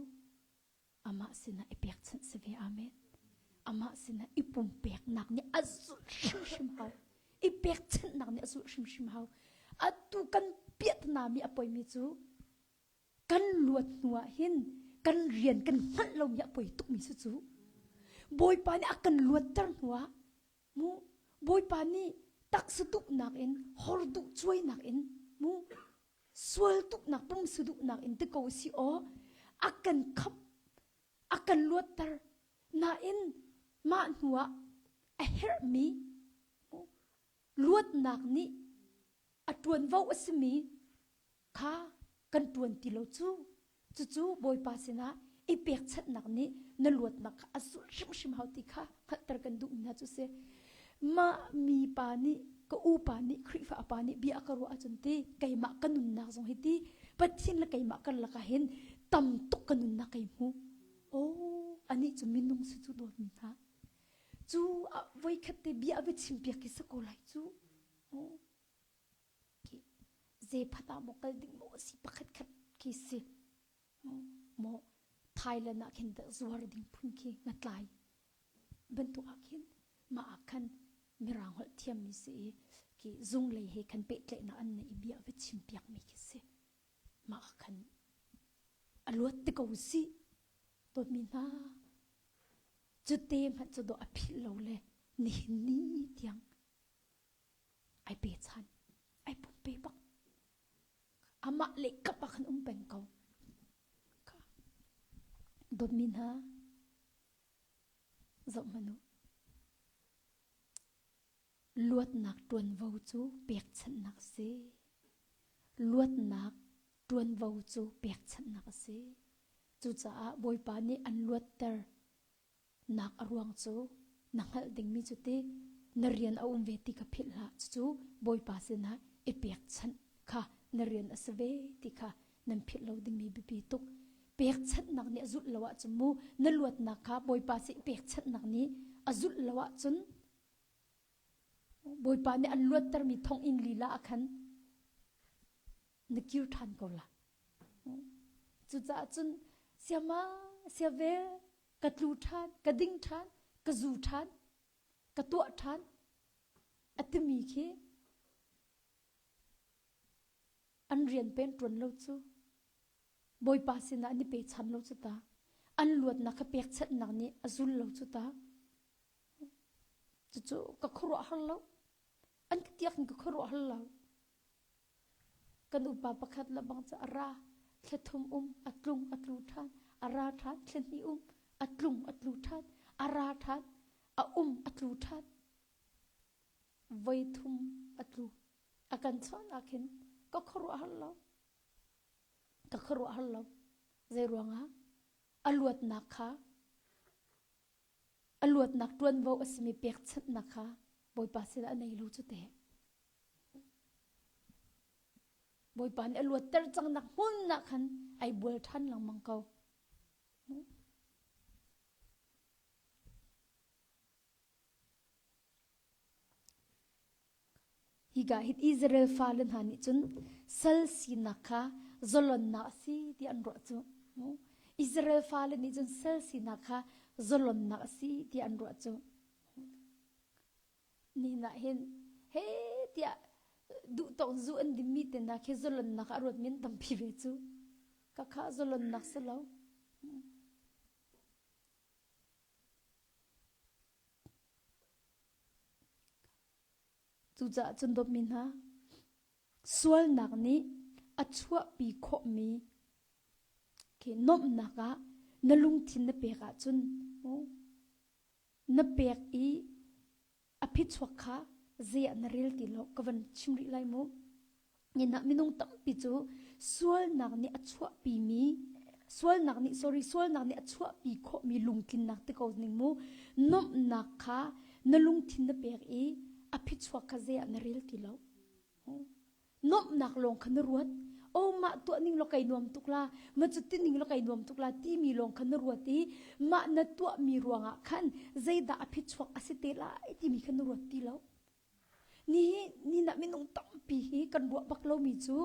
amah sinah i pekchanh si ve amen amah sinah i pumpeknak nih a zulh hrimhrim hau i pekchanhnak nih a zulh hrimhrim hau atu kan piahtana mi a poimi cu kan luat hnu ah hin kan rian kan hngalh lomi a poi tukmi cu cu bawipa nih a kan luatter hnu ah mu bawipa nih taksa duhnak in hor duh cuainak in mu sual duhnak pumsa duhnak in ti ko si aw a kan khamh a kan luatter nain mah hnuah a herhmi luatnak nih a ṭuanvo a simi kha kan ṭuan ti lo cu cucu Bawipa sinah i pekchanhnak nih na luatnak kha a zulh hrimhrim hau ti kha hngalhter kan duhmi hna cu si. Mah mi pa nih ka upa nih Khrihfa pa nih bia a ka ruah ahcun ti keimah ka nunnak zong hi ti Pathian le keimah karlak ah hin tam tuk ka nunnak kai hmu. Oh, anih cu minung si cu dawtmi hna. Cu voikhat te bia a va chimpiak ki sa ko lai cu. Oh. Zephat ah maw kal ding maw si pakhat khat khi si maw Thailand ah khin zuar ding phun khi ngatlai bantuk ah khin mah ah khan mirang holh thiammi si i ki zung lei he khan pehtlaihnak an nei i bia va chim piak mi khi si mah ah khan a luat te ko si dawtmi hna cute hmanh cu dawh a philh lo le nihin ni tiang ai pechan ai pumpe bak amah le kap ah khan um peng ko dawtmi hna zoh hmanh u luatnak ṭuanvo cu pekchanhnak a si luatnak ṭuanvo cu pekchanhnak a si cucaah bawipa nih an luatter nak a ruang cu na hngalh dingmi cu ti na rian a um ve ti kha philh hlah cucu Bawipa sinah i pekchanh kha na rian a si ve ti kha nan philh lo dingmi biapi tuk pekchanhnak nih a zulh lo ahcun mu na luatnak kha Bawipa sin pekchanhnak nih a zulh lo ahcun Bawipa nih an luattermi thonginn lila ah khan na kir ṭhan ko la cucaah cun siama siavel ka tlu ṭhan ka ding ṭhan ka zu ṭhan ka tuah ṭhan a timi khi an rian pen ṭuan lo cu Bawipa sinah an i pechan lo cu ta an luatnak kha pekchanhnak nih a zul lo cu ta cucu ka khuaruah har lo an ka tiak in ka khuaruah har lo Kan upa pakhat le bang cu a ra, thla thum um, a tlung a tlu ṭhan, a ra ṭhan, thla hnih um, a tlung a tlu ṭhan, a ra ṭhan, a um a tlu ṭhan. Voi thum a tlu. A kan chawnh ah khin ka khuaruahhar lo. Ka khuaruahhar lo. Zei ruangah? A luatnak kha a luatnak ṭuanvo a simi pekchanhnak kha. Bawipa sinah a nei lo cu te. Bawipa nih a luatter cang nak hmun ah khan ai bual ṭhan lengmang ko. Hika hin Israel fale hna nih cun sal sinak kha zalonnak a si ti an ruah cu. Israel fale nih cun sal sinak kha zalonnak a si ti an ruah cu. Nihin ah hin he tiah duhtawk zu an dinmi te hna khi zalonnak ah a ruatmi an tampi ve cu. Ka kha zalonnak si lo. Cucaah cun dawtmi hna, sualnak nih a chuahpi khawhmi khi nuamhnak ah na lungthin na pek ahcun na pek i a phichuak kha zei ah na rel ti lo ka van chim rih lai mu. Nihin minung tampi cu sualnak nih a chuahpimi sualnak nih sorry sualnak nih a chuahpi khawhmi lungtlinnak ti ko ning mu nuamhnak kha na lungthin na pek i a phichuak kha zei ah na rel ti lo. Nuamhnak lawng kha na ruat. Oh mah tuah ning law kai nuam tuk la, ma cu ti ning law kai nuam tuk la timi lawng kha na ruat i mah na tuahmi ruangah khan zeidah a phichuak a si te lai timi kha na ruat ti lo. Nihi ni na minung tampi hi kan ruah bak lomi cu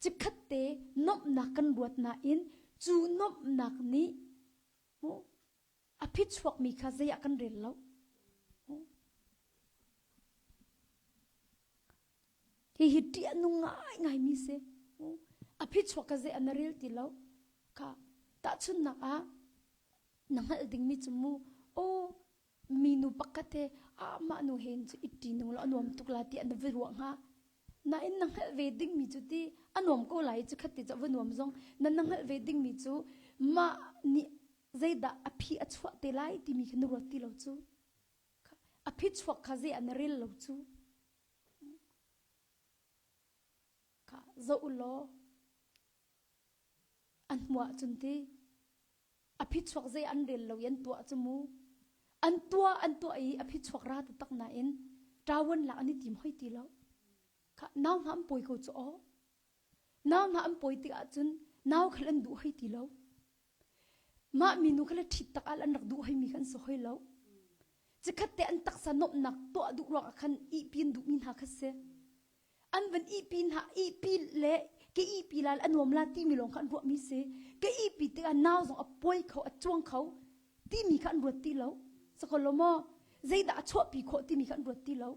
cikhat te nuamhnak kan ruat nain cu nuamhnak nih a phichuakmi kha zei ah kan rel lo. Hihi ṭih a nung ngaingaimi si. A phichuak kha zei ah na rel ti lo. Kha tahchunhnak ah na hngalh dingmi cu mu aw minu pakhat he ah mah nu he cu itti nung law a nuam tuk la tiah na va ruah hnga. Nain na hngalh ve dingmi cu ti a nuam ko lai cu khat ti cu va nuam zong na na hngalh ve dingmi cu mah nih zeidah a phi a chuah te lai timi kha na ruat ti lo cu. A phichuak kha zei ah na rel lo cu. Kha zoh u law an hmuh ahcun ti a phichuak zei an rel lo i an tuah cu mu. An tuah an tuah i a phichuak ra taktak nain ṭawan lak an i tim hoi ti lo. Kha nau hna an pawi ko cu aw. Nau hna an pawi tik ahcun nau khal an duh hoi ti lo. Mah minu kha le ṭhit tak ah an rak duh hoimi kha an si hoi lo. Cikhat te an taksa nuamhnak tuah duh ruangah khan ihpi an duhmi hna kha si. An van ihpi hna, ihpi le ka ihpi la a nuam la timi lawng kha an ruahmi si. Ka ihpi tikah nau zong a puai kho, a cuang kho timi kha an ruat ti lo. Sakolo maw zeidah a chuahpi khawh timi kha an ruat ti lo.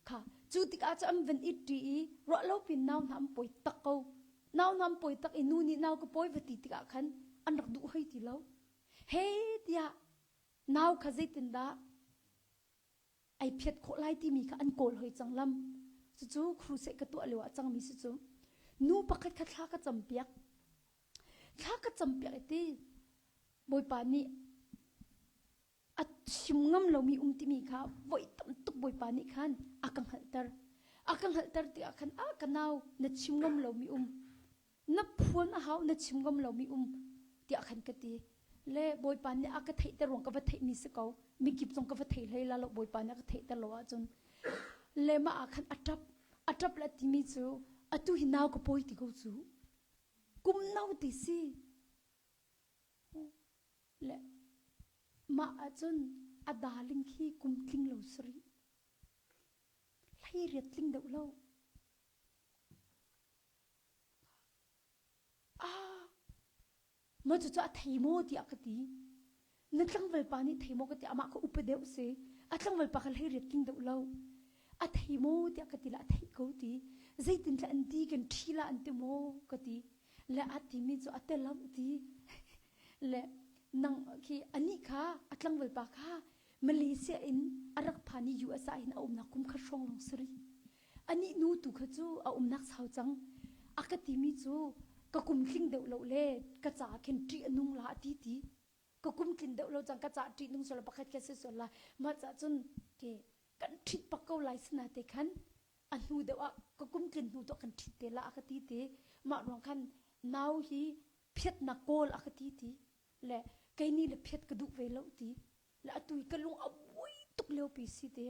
Kha cu tikah cu an van i ṭi i ruah lo pin nau hna an pawi tak ko. Nau nam pawi tak i nu nih nau ka pawi va ti tikah khan an rak duh hoi ti lo. He tiah nau kha zeitindah ai phiat khawh lai timi kha an kawl hoi cang lam. Cucu crusade ka tuah lio ah cangmi si cu. Nu pakhat kha thla ka campiak. Thla ka campiak i ti Bawipa nih a chim ngam lomi um timi kha voi tam tuk Bawipa nih khan a ka hngalhter. A ka hngalhter tikah khan a ka nau na chim ngam lomi um na phuan a hau na chim ngam lomi um tiah khan ka ti. Le Bawipa nih a ka theihter ruang ka va theihmi si ko. Mikip zong ka va thei hlei la lo Bawipa nih a ka theihter lo ahcun. Le mah ah khan a ṭap. A ṭap le timi cu atu hi nau ka pawi ti ko cu. Kum no ti si. Le mah ahcun a darling khi kum tling lo si rih. Hleiriat tling deuh lo. Ah, maw cucu a thei maw tiah ka ti. Na tlangval pa nih thei maw ka ti amah kha upa deuh si. A tlangval pa kha hleiriat tling deuh lo. A thei maw tiah ka ti la a theih ko ti. Zeitin tla an ti kan ṭhi la an ti maw ka ti. Le a timi cu a tel lo ti le nang khi anih kha a tlangval pa kha Malaysia in a rak phan i US ah hin a umnak kum khat hrawng lawng si rih. Anih nu tu kha cu a umnak sau cang. A ka timi cu ka kum tling deuh lo le ka caah khin ṭih a nung la a ti ti. Ka kum tlin deuh lo cang ka caah ṭih nung sual pakhat kha si sual la. Mah cah cun ke kan ṭhit bak ko lai sina te khan a hnu deuh ah ka kum tlin hnu tuah kan ṭhit te la a ka ti ti mah ruang khan nau hi phiatnak kawl a ka ti ti le kei nih le phiat ka duh ve lo ti le atu i ka lung a buai tuk lio pi si te.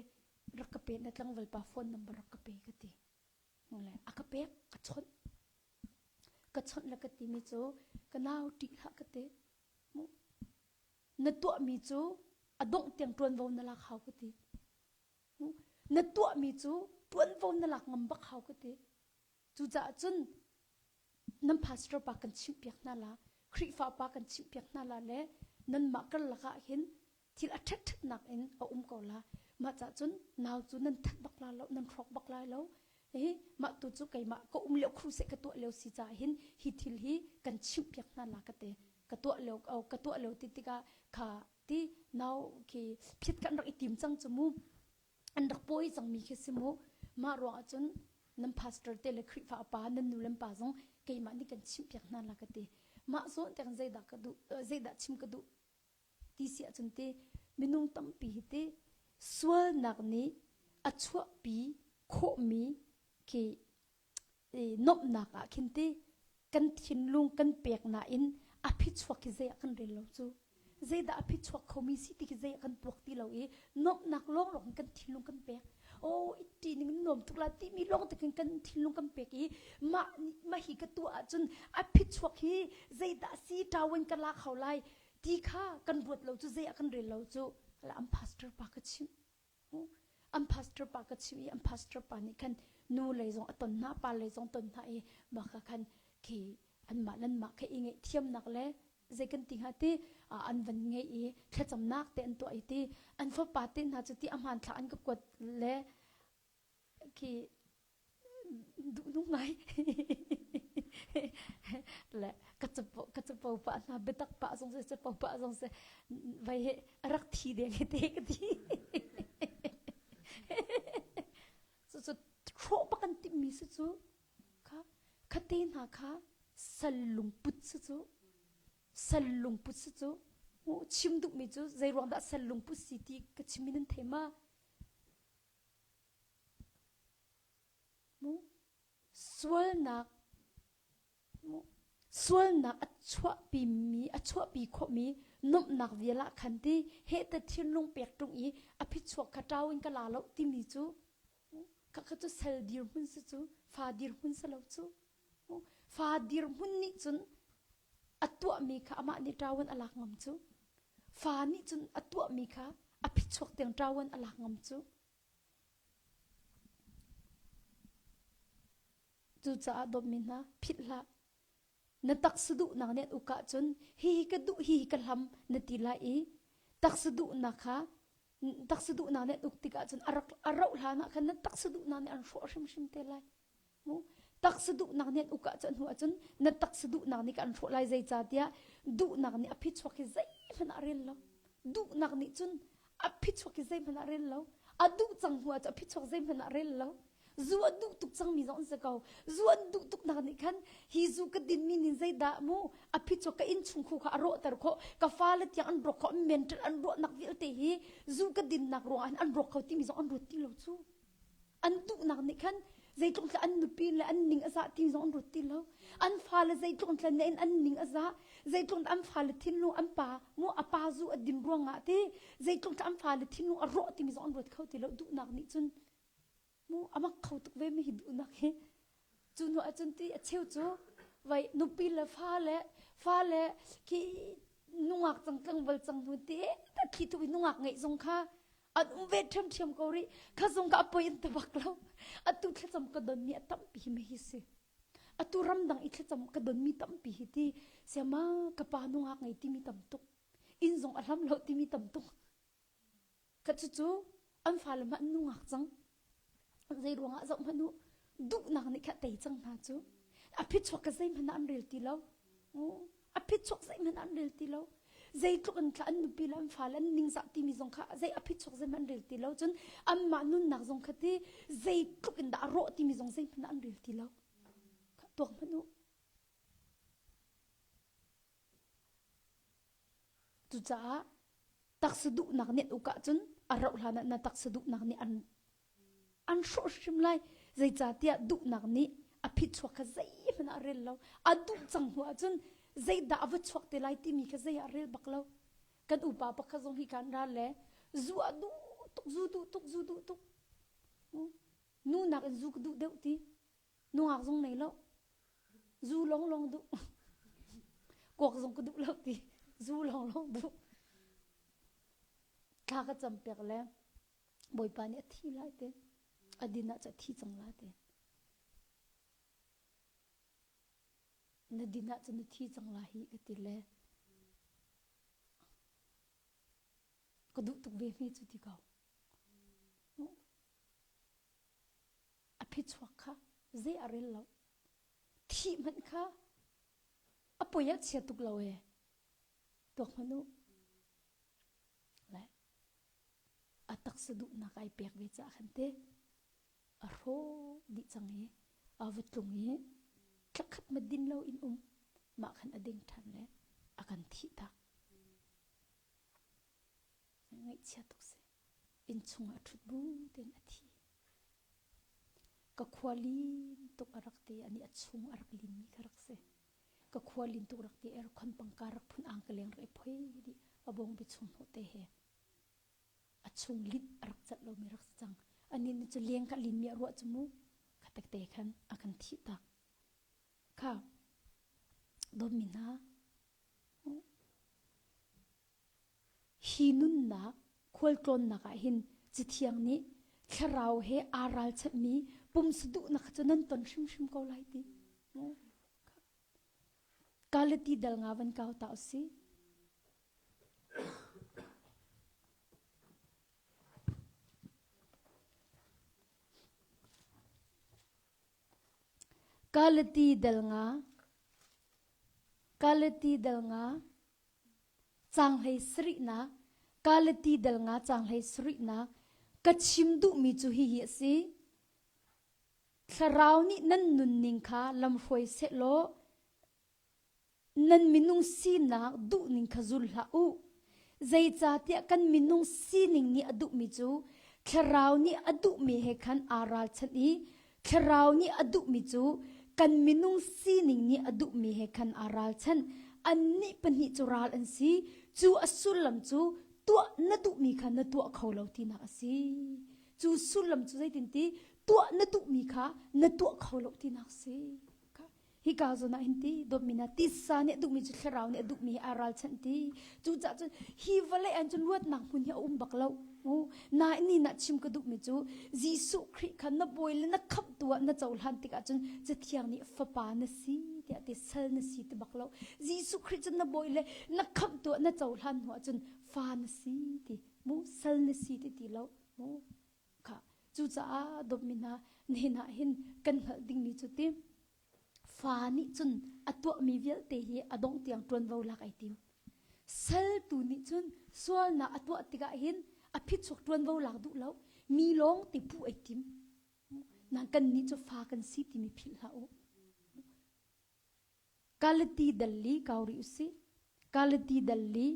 Rak ka pe na tlangval pa phone number rak ka pe ka ti. Le a ka pek ka chawnh. Ka chawnh le ka timi cu ka nau ṭih hlah ka ti. Na tuahmi cu a dongh tiang ṭuanvo na lak hau ka ti. Na tuahmi cu ṭuanvo na lak ngam bak hau ka ti. Cucaah cun nan pastor pa kan chimhpiak hna la, Khrihfa pa kan chimhpiak hna la le nanmah karlak ah hin thil a ṭhatṭhatnak in a um ko la. Mah cah cun nau cu nan that bak la lo, nan hrawk bak lai lo. Hi mah tu cu keimah ka um lio crusade ka tuah lio si caah hin hi thil hi kan chimhpiak hna la ka ti. Ka tuah lio ka tuah lio ti tikah kha ti nau khi phiat kan rak i tim cang cu mu. An rak pawi cangmi khi si mu. Mah ruang ah cun nan pastor te le Khrihfa pa nan nu le pa zong keimah nih kan chimhpiak hna la ka ti. Mah zawn te zeidah ka duh zeidah chim ka duh ti si ahcun ti minung tampi hi ti sualnak nih a chuahpi khawhmi khi nuamhnak ah khin ti kan thinlung kan pek nain a phichuak khi zei ah kan rel lo cu. Zeidah a phichuak khomi si ti khi zei ah kan tuak ti lo i nuamhnak lawnglawng in kan thinlung kan pek. Oh, i ning in nuam tuk la timi lawng te khin kan thinlung kan pek i mah mah hi ka tuah ahcun a phichuak hi zeidah si ṭawen ka la kho lai ti kha kan ruat lo cu zei ah kan rel lo cu. An pastor pa ka chimh. An pastor pa ka chimh i an pastor pa nih khan nu lei zong a ton hna pa lei zong ton hna i mah kha khan khi anmah nanmah kha i ngaihthiamnak le zei kan ti hnga ti an van ngei i thlacamnak te an tuah i ti an fapa te hna cu ti a hmanthlak an ka kuat le khi duhnung ngai le ka capo ka capo pah hna biatak pah zong seh capo pah zong seh vai he rak thi deng he te ka ti cu cu hrawh bak an timhmi si cu kha khate hna kha sal lungput si cu sal lungput si cu chim duhmi cu zei ruang dah sal lungput si ti ka chim in nan thei ma Sualnak sualnak a chuahpimi a chuahpi khawhmi nuamhnak vial ah khan ti heh te thinlung pek ṭung i a phichuak kha ṭau in ka la lo timi cu khakha cu sal dirhmun si cu fa dirhmun si lo cu fa dirhmun nih cun a tuahmi kha amah nih ṭau in a lak ngam cu fa nih cun a tuahmi kha a phichuak tiang ṭau in a lak ngam cu Cucaah dawtmi hna, philh hlah. Na taksa duhnak nih an uk ahcun hihi ka duh, hihi ka hlam na ti lai i taksa duhnak kha taksa duhnak nih an uk tikah cun a rak a rauh hlan ah khan na taksa duhnak nih an hrawh hrimhrim te lai. Mu taksa duhnak nih an uk ahcun hnu ahcun na taksa duhnak nih an hrawh lai zeicahtiah duhnak nih a phichuak hi zeihmanh ah a rel lo. Duhnak nih cun a phichuak hi zeihmanh ah rel lo a duh cang hnu ah a phichuak zeihmanh ah rel lo zu a duh tuk cangmi zong an si ko zu an duh tuk nak nih khan hi zu ka dinmi nin zeidah mu a phichuak ka innchung khu kha a rawhter khawh ka fale tiang an rawk khawh mental an ruahnak vialte hi zu ka dinnak ruangah hin an rawk kho timi zong an ruat ti lo cu An duhnak nih khan zeitluk tla an nupi le an ning a zah ti zong an ruat ti lo. An fale zeitluk tla ne in an ning a zah, zeitluk an fale thinlung an pa mu a pa zu a din ruangah ti zeitluk tla an fale thinlung a rawh timi zong an ruat kho ti lo duhnak nih cun mu a mak kho tuk ve mi hi duhnak hi. Cu hnu ahcun ti a cheu cu vai nupi le fale fale khi nungak cang tlangval cang hnu ti ta thli tu nungak ngeih zong kha an um ve ṭhiamṭhiam ko rih kha zong ka apoi an ta bak lo atu thlacam ka don mi a tampi hi hi si atu ramdang i thlacam ka don mi tampi hi ti siama ka pa nungak ngei timi tam tuk inn zong a hlam lo timi tam tuk Kha cucu an fale hmanh an nungak cang. Zei ruangah zoh hmanh u, duhnak nih kha tei cang hna cu. A phichuak ka zeihmanh ah an rel ti lo. A phichuak zeihmanh ah an rel ti lo. Zeitluk in thla an nupi le an fale an ningzah timi zong kha zei a phichuak zeihmanh an rel ti lo. Cun anmah nunnak zong kha ti zeitluk in dah a rawh timi zong zeihmanh ah an rel ti lo. Kha tuak hmanh u. Cucaah taksa duhnak nih an uk ahcun a rauh hlan ah na taksa duhnak nih an an hrawh hrim lai. Zeicahtiah duhnak nih a phichuak kha zeihmanh ah a rel lo. A duh cang hnu ahcun zeidah a va chuak te lai timi kha zei ah a rel bak lo. Kan upa pakhat zong hi kan ral le zu a duh tuk, zu duh tuk, zu duh tuk. Nu nak in zu ka duh deuh ti. Nungak zong nei lo. Zu long long duh. Kuak zong ka duh lo ti. Zu long long duh. Thla ka cam pek le Bawipa nih a thi lai te. A din ah cu a thi cang la te. Na din ah cun na thi cang la hi ka ti le. Ka duh tuk ve hme cu ti ko. A phichuak kha zei a rel lo. Thih hmanh kha a poi ah chia tuk lo ee. Tuak hmanh u. Le a taksa duhnak ai pek ve caah khan te a hrawh dih cang i a va tlung i thlakhat ma din lo in um mah khan a ding ṭhan le a kan thih tak. Ngaihchia tuk si. Inn chungah ṭhut bu tein a thi. Ka khua lin tuk a rak ti ani a chung a rak linmi kha rak si. Ka khua lin tuk rak ti aircon pangka rak phun ang ka leng rak i phoi dih a bawngbi chung hnawh te he. A chung linh a rak cat lomi rak si cang. Ani nih cu leng kha linmi a ruah cu mu. Kha takte khan a kan thih tak. Kha dawtmi hna Hi nunnak khualtlawnnak ah hin Cathiang nih thlarau he aa ralchanhmi pumsa duhnak cu nan ton hrimhrim ko lai ti. Galati dal nga van kau ta usih. Galati dal nga Galati dal nga Caanghlei sarihnak Galati dal nga caanghlei sarihnak ka chim duhmi cu hihi a si. Thlarau nih nan nunning kha lamhruai sehlaw nan minung sinak duhning kha zul hlah u. Zeicahtiah kan minung sining nih a duhmi cu Thlarau nih a duhmi he khan aa ralchanh i Thlarau nih a duhmi cu kan minung sining nih a duhmi he khan aa ralchanh. Annih pahnih cu ral an si. Cu a sullam cu tuah na duhmi kha na tuah kho lo tinak a si. Cu sullam cu zeitinti tuah na duhmi kha na tuah kho lo tinak a si. Hika zawn ah hin ti dawtmi hna tisa nih a duhmi cu thlarau nih a duhmi he aa ralchanh ti. Cucaah cun hi vawlei ah cun luatnak hmun hi a um bak lo. Nain ni nah chim ka duhmi cu Jesuh Khrih kha na bawi le na khamhtu ah na cohlan tikah cun Cathiang nih fapa na si tiah ti sal na si ti bak lo. Jesuh Khrih cu na bawi le na khamhtu ah na cohlan hnu ah cun fa na si ti mu sal na si ti ti lo. Mu Kha cucaah dawtmi hna nihin ah hin kan hngalh dingmi cu ti fa nih cun a tuahmi vialte hi a dongh tiang ṭuanvo lak ai tim. Saltu nih cun sualnak a tuah tikah hin a phichuak ṭuanvo lak duh lo mi lawng te puh ai tim. Nang kannih cu fa kan si timi philh hlah u. Galati dal li kau rih usih. Galati dal li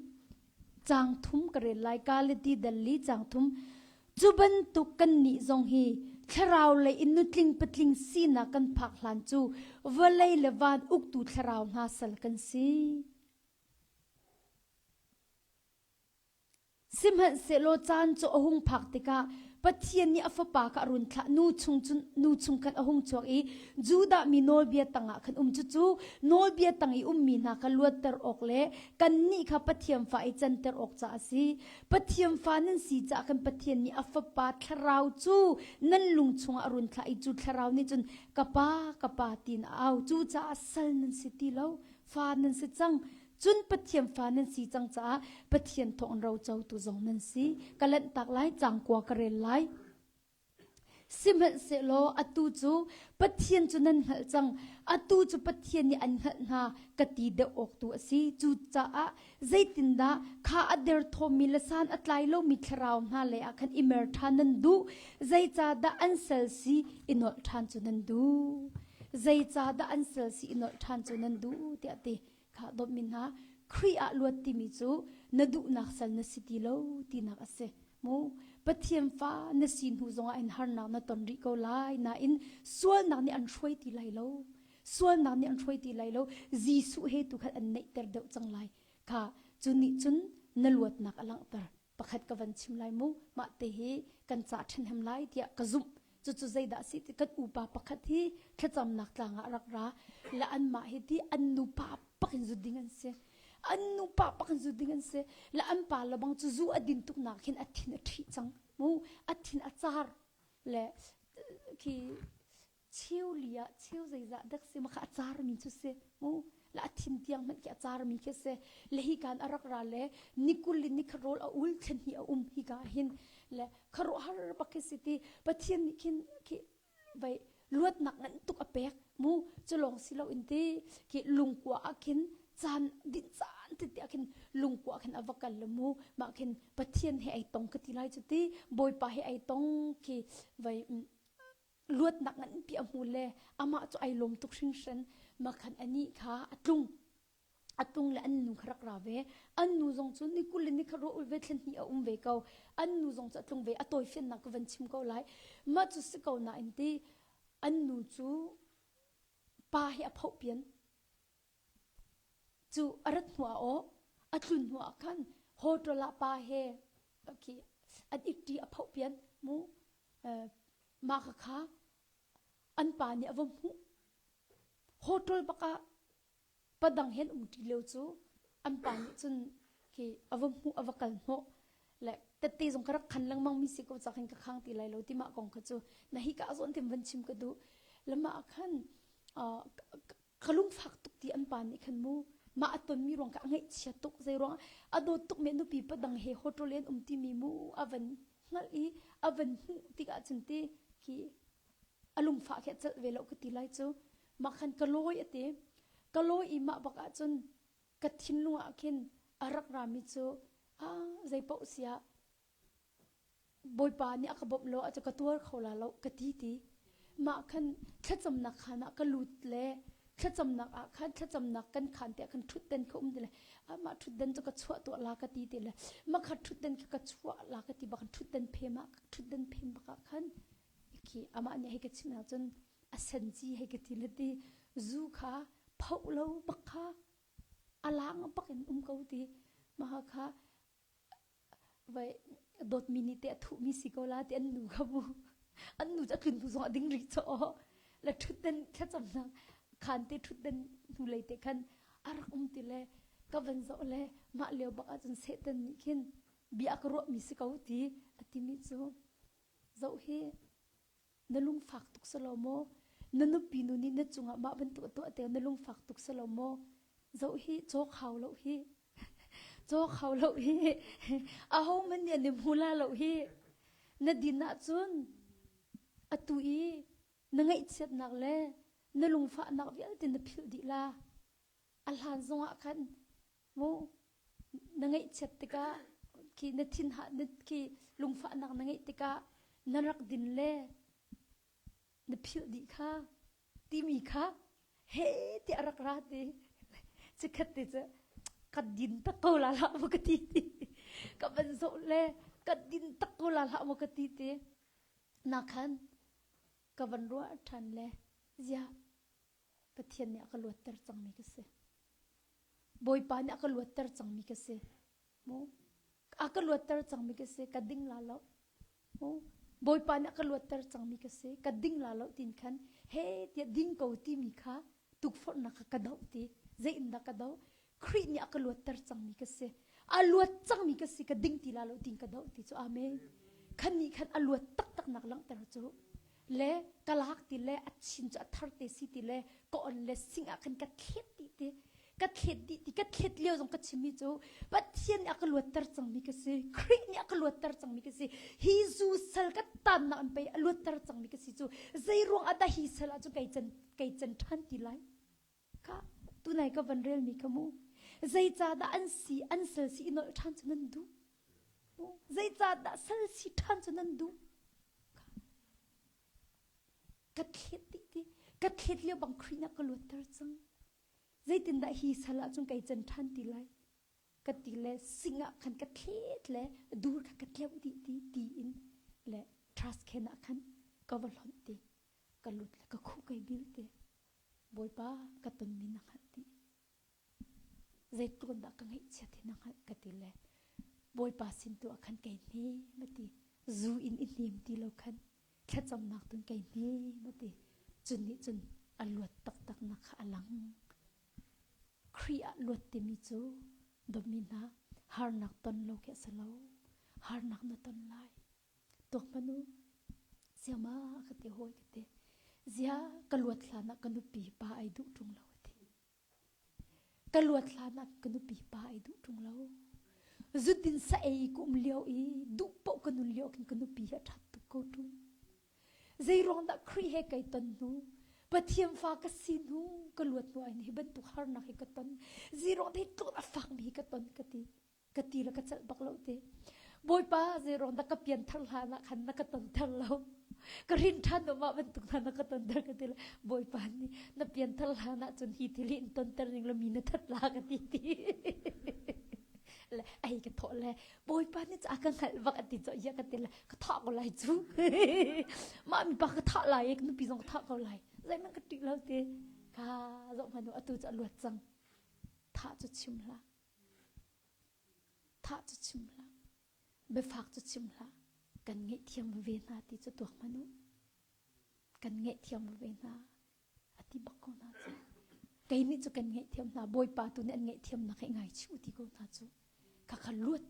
caang thum ka rel lai. Galati dal li caang thum. Cu bantuk kannih zong hi thlarau lei in nutling patling sinak kan phak hlan cu vawlei le van uktu thlarau hna sal kan si. Sihmanhsehlaw caan cu a hung phak tikah Pathian nih a fapa kha a run thlah. Nu chung cun nu chung khan a hung chuak i Judah mi nawlbia tangah khan um. Cucu nawlbia tang i ummi hna kha luatter awk le kannih kha Pathian fa i canter awk caah a si. Pathian fa nan si caah khan Pathian nih a fapa thlarau cu nan lung chungah a run thlah i cu thlarau nih cun ka pa, ka pa tiin a au. Cucaah sal nan si ti lo, fa nan si cang. Cun Pathian fa nan si cang caah Pathian thawng rocotu zong nan si. Ka lanhtak lai, cangkua ka rel lai. Sihmanhsehlaw atu cu Pathian cu nan hngalh cang. Atu cu Pathian nih an hngalh hna ka ti deuh awk tu a si. Cucaah zeitindah kha a derthawmmi le san a tlai lomi thlarau hna lei ah khan i mer ṭhan nan duh? Zeicahdah an sal si i nolh ṭhan cu nan duh? Zeicahdah an sal si i nolh ṭhan cu nan duh? tiah a ti. Kha dawtmi hna, Khrih ah luat timi cu na duhnak sal na si ti lo tinak a si. Mu Pathian fa na si hnu zongah in harnak na ton rih ko lai nain sualnak nih an hruai ti lai lo. Sualnak nih an hruai ti lai lo. Jesuh he tu khan an neihter deuh cang lai. Kha cu nih cun na luatnak a langhter. Pakhat ka van chim lai mu. Mah te hi kan ca ṭhenhem lai tiah ka zumh. Cucu zeidah a si ti kan upa pakhat hi thlacamnak tlang ah rak ra le anmah hi ti an nupa pak in zu ding an si. An nupa pak in zu ding an si. Le an pa le bang cu zu a din tuk nak hin a thin a ṭhih cang. Mu a thin a car le khi cheu li ah cheu zeizah dek si ma kha a carmi cu si mu la a thin tiang hmanh khi a carmi khi si le hi kan a rak ra le nikul in nikhat rawl a ul thlen hi a um hi ka hin le kharuahhar bak khi si ti pathian nih khin khi vai luatnak ngan tuk a pek mu cu lawng si lo in ti khi lungkua ah khin caan din caan ti ti ah khin lungkua khin a va kal le mu mah khin pathian he ai tong ka ti lai cu ti bawipa he ai tong khi vai luatnak nganpi a hmu le amah cu ai lawm tuk hringhran makhan anih kha a tlung a tlung le an nu kha rak ra ve an nu zong cu ni kul le ni kha rawh ve thlen hnih a um ve ko an nu zong cu a tlung ve a tawifiannak ka van chim ko lai mah cu si ko nain ti an nu cu pa hi a phoh pian cu a rat hnu ah aw a tlun hnu ah khan hotel ah pa he khi an ikṭi a phoh pian mu mah kha an pa nih a va hmuh. Hotel bak ah padang he an um ṭi lio cu an pa nih cun khi a va hmuh a va kal hnawh le tette zong ka rak khan lengmang mi si ko cak hin ka khang ti lai lo ti mah kong kha cu na hi ka zawn tim van chim ka duh le mah khan ka lungfak tuk ti an pa nih khan mu mah a tonmi ruang kha a ngaihchia tuk zei ruang a dawt tuk mi nupi padang he hotel in um ti mi mu a van hngalh i a van hmuh tikah cun ti khi a lungfah khi a celh ve lo ka ti lai cu mah khan ka lawi a ti ka lawi i mah bak ah cun ka thinlung ah khin a rak rami cu a zei paoh siah Bawipa nih a ka bawmh lo ahcun ka tuar kho la lo ka ti ti. Mah khan thlacamnak khaan ah ka lut le thlacamnak ah khan thlacamnak kan khaan te ah khan ṭhutden kha um ti le mah ṭhutden cu ka chuah tuah la ka ti ti le mah kha ṭhutden kha ka chuah la ka ti bak ṭhutden phem ah ṭhutden phem bak ah khan khi amah nih hei ka chimh ahcun a senci hei ka ti le ti zu kha phoh lo bak kha a lang bak in um ko ti mah kha vai dawtmi nih te a thuhmi si ko la ti an nu kha mu an nu cu a tlun hnu zong a ding rih chaw le ṭhutden thlacamnak khaan te ṭhutden hnulei te khan a rak um ti le ka van zoh le mah lio bak ahcun Satan nih khin bia a ka ruahmi si ko ti a timi cu zoh hi Na lungfak tuk si lo maw? Na nupi nu nih na cungah mah bantuk a tuah te na lungfak tuk si lo maw? Zoh hi cawk hau lo hi. Cawk hau lo hi. Aho man nih an i hmu la lo hi. Na din ahcun atu i na ngaihchiatnak le na lungfahnak vialte na philh dih la. A hlan zongah khan mu na ngaihchiat tikah khi na thin ha na khi lungfahnak na ngeih tikah na rak din le na philh dih kha timi kha he ti a rak ra ti chikhat te cu ka din tak ko la hlah maw ka ti ti ka van zoh le ka din tak ko la hlah maw ka ti ti na khan ka van ruah ṭhan le zia Pathian nih a ka luatter cangmi ka si. Bawipa nih a ka luatter cangmi ka si. Mu a ka luatter cangmi ka si. Ka ding la lo. Mu Bawipa nih a ka luatter cangmi ka si. Ka ding la lo tin khan he tiah ding ko timi kha tukforhnak kha ka doh ti. Zei in dah ka doh? Khrih nih a ka luatter cangmi ka si. A luat cangmi ka si. Ka ding ti la lo tin ka doh ti cu amen. Khan nih khan a luat taktak nak langhter cu le ka lak ti le a chin cu a thar te si ti le ka on le sing ah khan ka thlet dih ti ka thlet dih ti ka thlet lio zong ka chimmi cu Pathian nih a ka luatter cangmi ka si Khrih nih a ka luatter cangmi ka si hi zu sal ka tannak an pei a luatter cangmi ka si cu zei ruang ah dah hi sal ah cu kei can kei can ṭhan ti lai Kha tunai ka van relmi kha mu zeicahdah an si an sal si i nolh ṭhan cu nan duh zeicahdah sal si ṭhan cu nan duh ka thlet dih ti ka thlet lio bang Khrih nih a ka luatter cang zeitindah hi sal ah cun kei can ṭhan ti lai ka ti le sing ah khan ka thlet le dur kha ka tleuh dih ti ti in le trash can ah khan ka va hlonh ti ka lut le ka khuh kai bil te Bawipa ka tonmi na hngalh dih. Zeitluk in dah ka ngaihchiat hi na hngalh ka ti le Bawipa sin tu ah khan kei hnem a ti. Zu in i hnem ti lo khan. Thlacamnak tun kei hni ma ti. Cun nih cun a luat taktak nak kha a lang. Khrih ah luat timi cu dawtmi hna harnak ton lo khi a si lo. Harnak na ton lai. Tuak hmanh u. Siama ka ti hawi ka ti. Zia ka luat hlan ah ka nupi pa ai duh ṭung lo a ti. Ka luat hlan ah ka nupi pa ai duh ṭung lo. Zutin sa ei ka um lio i duh paoh ka nun lio khin ka nupi hi a ṭhat tuk ko ṭung. Zeiruang dah Khrih he kai ton hnu, Pathian fa ka si hnu, ka luat hnu ai hi bantuk harnak hi ka ton. Zeiruang dah hi tluk a fakmi hi ka ton ka ti. Ka ti le ka celh bak lo ti. Bawipa zeiruang dah ka pian thar hlan ah khan na ka ton thar lo. Ka rin ṭhan lo mah bantuk hna na ka ton ter ka ti le Bawipa nih na pian thar hlan ah cun hi thil hi in ton ter ning lo mi na that la ka ti ti. Le ai ka thawh le Bawipa nih a ka hngalh bak a ti cu ya ka ti le ka thah ko lai cu. Mah mi pa ka thah lai i ka nupi zong ka thah ko lai. Zeihmanh ka ṭih lo ti. Ka zoh hmanh u atu cu a luat cang. Thah cu chim hlah. Thah cu chim hlah. Biafak cu chim hlah. Kan ngaihthiam ve hna ti cu tuak hmanh u. Kan ngaihthiam ve hna. A ti bak ko hna cu. Kei nih cu kan ngaihthiam hna. Bawipa tu nih an ngaihthiamnak hi ngaichih u ti ko hna cu. Khakha luat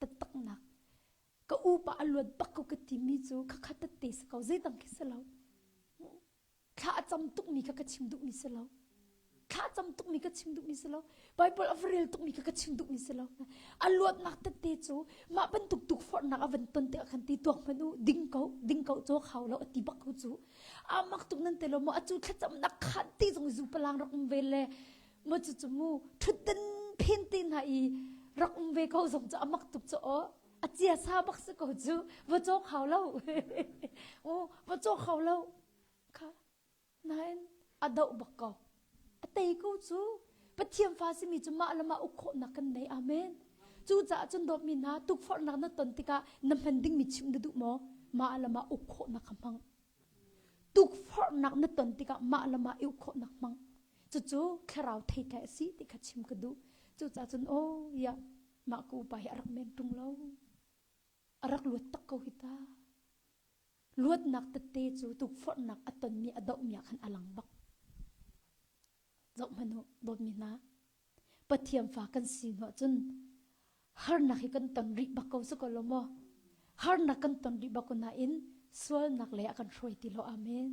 taktaknak ka upa a luat bak ko ka timi cu khakha tette si ko zeidang khi si lo. Thla a cam tukmi kha ka chim duhmi si lo. Thla a cam tukmi ka chim duhmi si lo. Bible a va rel tukmi kha ka chim duhmi si lo. A luatnak tette cu mah bantuk tukforhnak a van ton tikah khan ti tuak hmanh u ding ko ding ko caw hau lo a ti bak ko cu. A mak tuk nan te lo maw acu thlacamnak khan ti zong zu palang rak um ve le maw cu cu mu thutdan phen te hna i rak um ve ko zong cu a mak tuk cu aw a cia sa bak si ko cu va cawk hau lo u va cawk hau lo Kha nain a doh bak ko. A tei ko cu. Pathian fa simi cu mah le mah uk khawhnak kan nei. Amen. Cucaah cun dawtmi hna tukforhnak na ton tikah na hman dingmi chimh na duh maw? Mah le mah uk khawhnak kha hmang. Tukforhnak na ton tikah mah le mah i uk khawhnak hmang. Cucu thlarau theitlai a si ti kha chim ka duh. Cucaah cun aw ya mah ka upa hi a rak men ṭung lo. A rak luat tak ko hi ta. Luatnak tette cu tukforhnak a tonmi a dohmi ah khan a lang bak. Zoh hmanh u, dawtmi hna. Pathian fa kan si hnu ahcun harnak hi kan ton rih bak ko si ko lo maw? Harnak kan ton rih bak ko nain sualnak lei a kan hruai ti lo. Amen.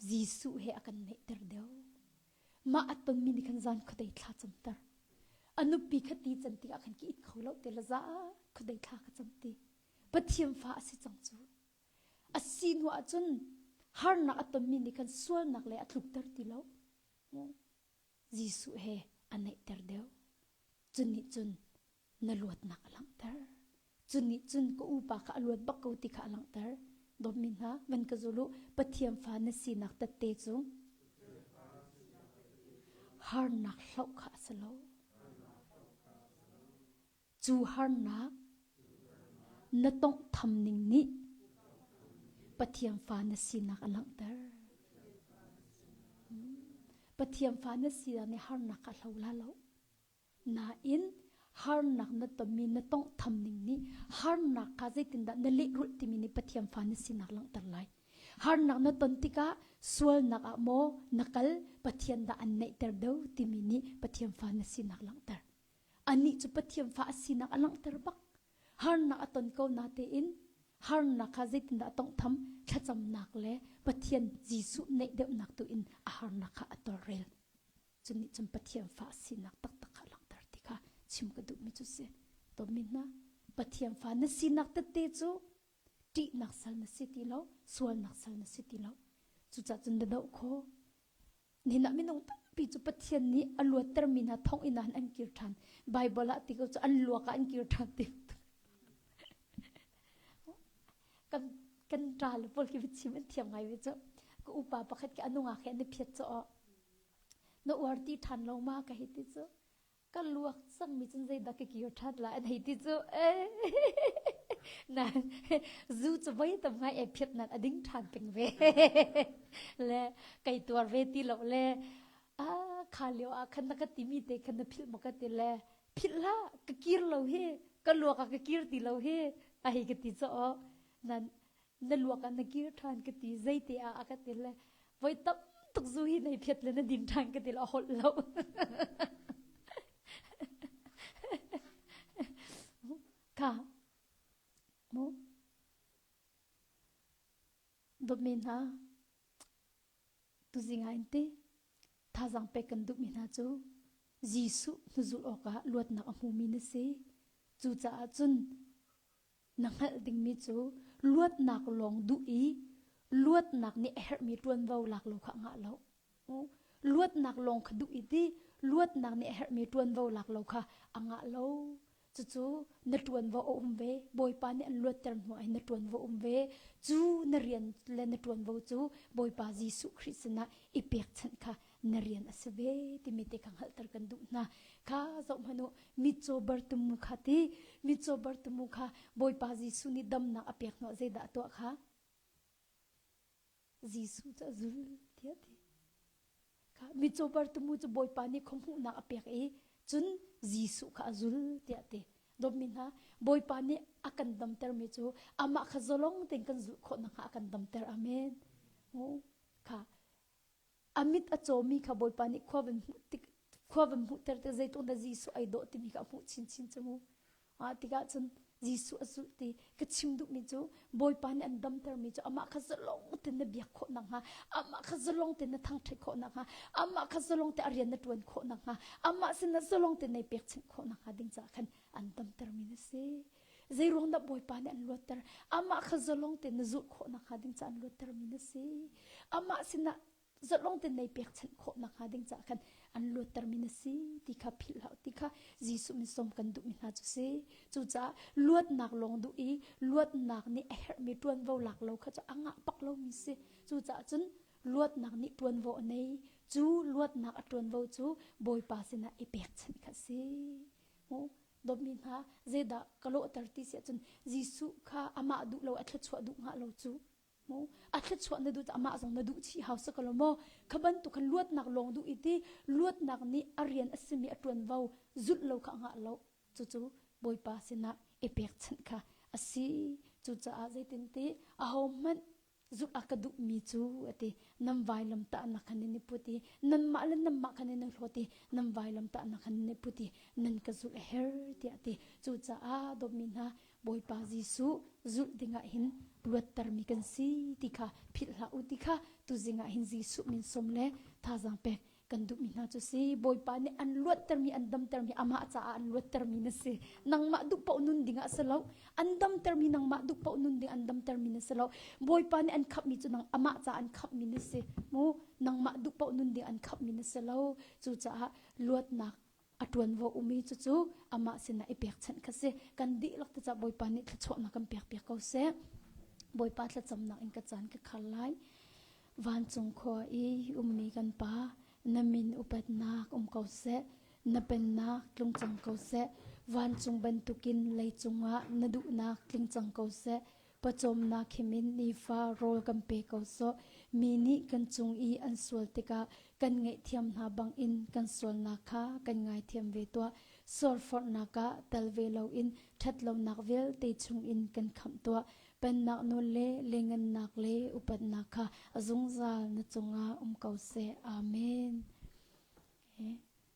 Jesuh he a kan neihter deuh. Mah a tonmi nih khan zan khuadei thla camter. A nupi kha ti can tikah khan ki it kho lo te la za khuadei thla ka cam ti. Pathian fa a si cang cu. A si hnu ahcun harnak a tonmi nih khan sualnak le a tlukter ti lo. Jesuh he a neihter deuh. Cun nih cun na luatnak a langhter. Cun nih cun ka upa kha a luat bak ko ti kha a langhter. Dawtmi hna, van ka zul u, Pathian fa na sinak tette cu harnak hloh kha a si lo. Cu harnak na tawnghtham ning nih Pathian fa na sinak a langhter. Pathian fa na sinak nih harnak kha a hlo la lo. Nain harnak na tonmi na tawnghtham ning nih harnak kha zeitindah na lehrulh timi nih Pathian fa na sinak langhter lai. Harnak na ton tikah sualnak ah maw na kal Pathian dah an neihter deuh timi nih Pathian fa na sinak langhter. Anih cu Pathian fa a sinak a langhter bak. Harnak a ton ko natein harnak kha zeitindah a tawnghtham thlacamnak le Pathian Jesuh neih deuhnak tu in a harnak kha a tawlrel. Cu nih cun Pathian fa sinak taktak kha langhter ti kha chim ka duhmi cu si. Tomi hna, Pathian fa na sinak tette cu ṭihnak sal na si ti lo, sualnak sal na si ti lo. Cucaah cun na doh khawh. Nihin ah minung tampi cu Pathian nih a luattermi hna thonginn ah an kir ṭhan. Bible ah ti ko cu an luak ah an kir ṭhan ti. Kan kan ṭa le pawl khi chim an thiam ngai ve cu. Ka upa pakhat khi a nungak he an i phiat caw. Na uar ti ṭhan lo ma ka hei ti cu. Ka luak cangmi cun zeidah ka kir ṭhan lai an hei ti cu. Nan zu cu voi tam ngai e phiat nan a ding ṭhan peng ve. Le kai tuar ve ti lo le a kha lio ah khan na ka timi te khan na philh maw ka ti le philh hlah ka kir lo hi ka luak ah ka kir ti lo hi a hei ka ti caw nan. Na luak ah na kir ṭhan ka ti. Zeite ah a ka ti le voi tam tuk zu hi nei phiat le na din ṭhan ka ti le a holh lo. Kha mu dawtmi hna tuzing ah in ti thazaang pek kan duhmi hna cu Jesuh hnuzulh awkah luatnak a hmumi na si. Cucaah cun na hngalh dingmi cu luatnak lawng duh i luatnak nih a herhmi ṭuanvo lak lo kha a ngah lo. Luatnak lawng kha duh i ti luatnak nih a herhmi ṭuanvo lak lo kha a ngah lo. Cucu na ṭuanvo a um ve. Bawipa nih an luatter hnu ah hin na ṭuanvo um ve. Cu na rian le na ṭuanvo cu Bawipa Jesuh Khrih sinah i pekchanh kha na rian a si ve timi te kha hngalhter kan duh hna. Kha zoh hmanh u, mitcaw Bartimu kha ti, mitcaw Bartimu kha Bawipa Jesuh nih damnak a pek hnuah zeidah a tuah kha? Jesuh cu a zul tiah ti. Kha mitcaw Bartimu cu Bawipa nih khuahmuhnak a pek i cun Jesuh kha a zul tiah ti. Dawtmi hna, Bawipa nih a kan damtermi cu amah kha zalong tein kan zulh khawh nakhnga a kan damter. Amen. Kha a mit a cawmi kha Bawipa nih khua van hmuh tik khua van hmuhter tik zeitluk dah Jesuh ai dawh timi kha a hmuh chinchin cu mu. Ah tikah cun Jesuh a zulh ti ka chim duhmi cu Bawipa nih an damtermi cu amah kha zalong tein na biak khawh nakhnga amah kha zalong tein na thangṭhat khawh nakhnga amah kha zalong tein a rian na ṭuan khawh nakhnga amah sin na zalong tein nai pekchanh khawh nakhnga ding caah khan an damtermi na si. Zeiruang dah Bawipa nih an luatter? Amah kha zalong tein na zulh khawh nakhnga ding caah an luattermi na si. Amah sinah zalong tein nei pekchanh khawh nakhnga ding caah khan an luattermi na si ti kha philh hlah ti kha Jesuh min sawm kan duhmi hna cu si. Cucaah luatnak lawng duh i luatnak nih a herhmi ṭuanvo lak lo kha cu a ngah bak lomi si. Cucaah cun luatnak nih ṭuanvo a nei. Cu luatnak a ṭuanvo cu Bawipa sinah i pekchanh kha si. Dawtmi hna, zeidah ka lawhter ti si ahcun Jesuh kha amah duh lo a thluachuah duh hnga lo cu. Mu a thluachuah na duh amah zong na duh chih hau si ko lo maw? Kha bantuk khan luatnak lawng duh i ti luatnak nih a rian a simi a ṭuanvo zulh lo kha a ngah lo. Cucu Bawipa sinah i pekchanh kha a si. Cucaah zeitinti ahohmanh zulh a ka duhmi cu a ti nan vailam tahnak khan nan i put i nanmah le nanmah khan nan i hlawt i nan vailam tahnak khan nan i put i nan ka zulh a her tiah a ti cucaah dawtmi hna Bawipa Jesuh zulh dingah hin luattermi kan si ti kha philh hlah u ti kha tuzing ah hin Jesuh min sawm le thazaang pek kan duhmi hna cu si Bawipa nih an luattermi an damtermi amah caah an luattermi na si nangmah duh paoh nun ding ah si lo an damtermi nangmah duh paoh nun ding an damtermi na si lo Bawipa nih an khamhmi cu nang amah caah an khamhmi na si mu nangmah duh paoh nun ding an khamhmi na si lo cucaah luatnak a ṭuanvo umi cucu amah sinah i pekchanh kha si kan dihlak te caah Bawipa nih thluachuahnak kan pek piak ko seh Bawipa thlacamnak in ka caan ka khar lai Vancung khua i ummi kan Pa, na min upatnak um ko seh, na pennak tlung cang ko seh, vancung bantukin leicung ah na duhnak tling cang ko seh. Pawcawmnak himin nifa rawl kan pe ko sawh. Mi nih kan cung i an sual tikah kan ngaihthiam hna bangin kan sualnak kha kan ngaithiam ve tuah. Sualforhnak ah tel ve loin ṭhatlonak vialte chungin kan khamh tuah. Pennak nawl le lengannak le upatnak kha a zungzal na cungah um ko seh. Amen. Okay.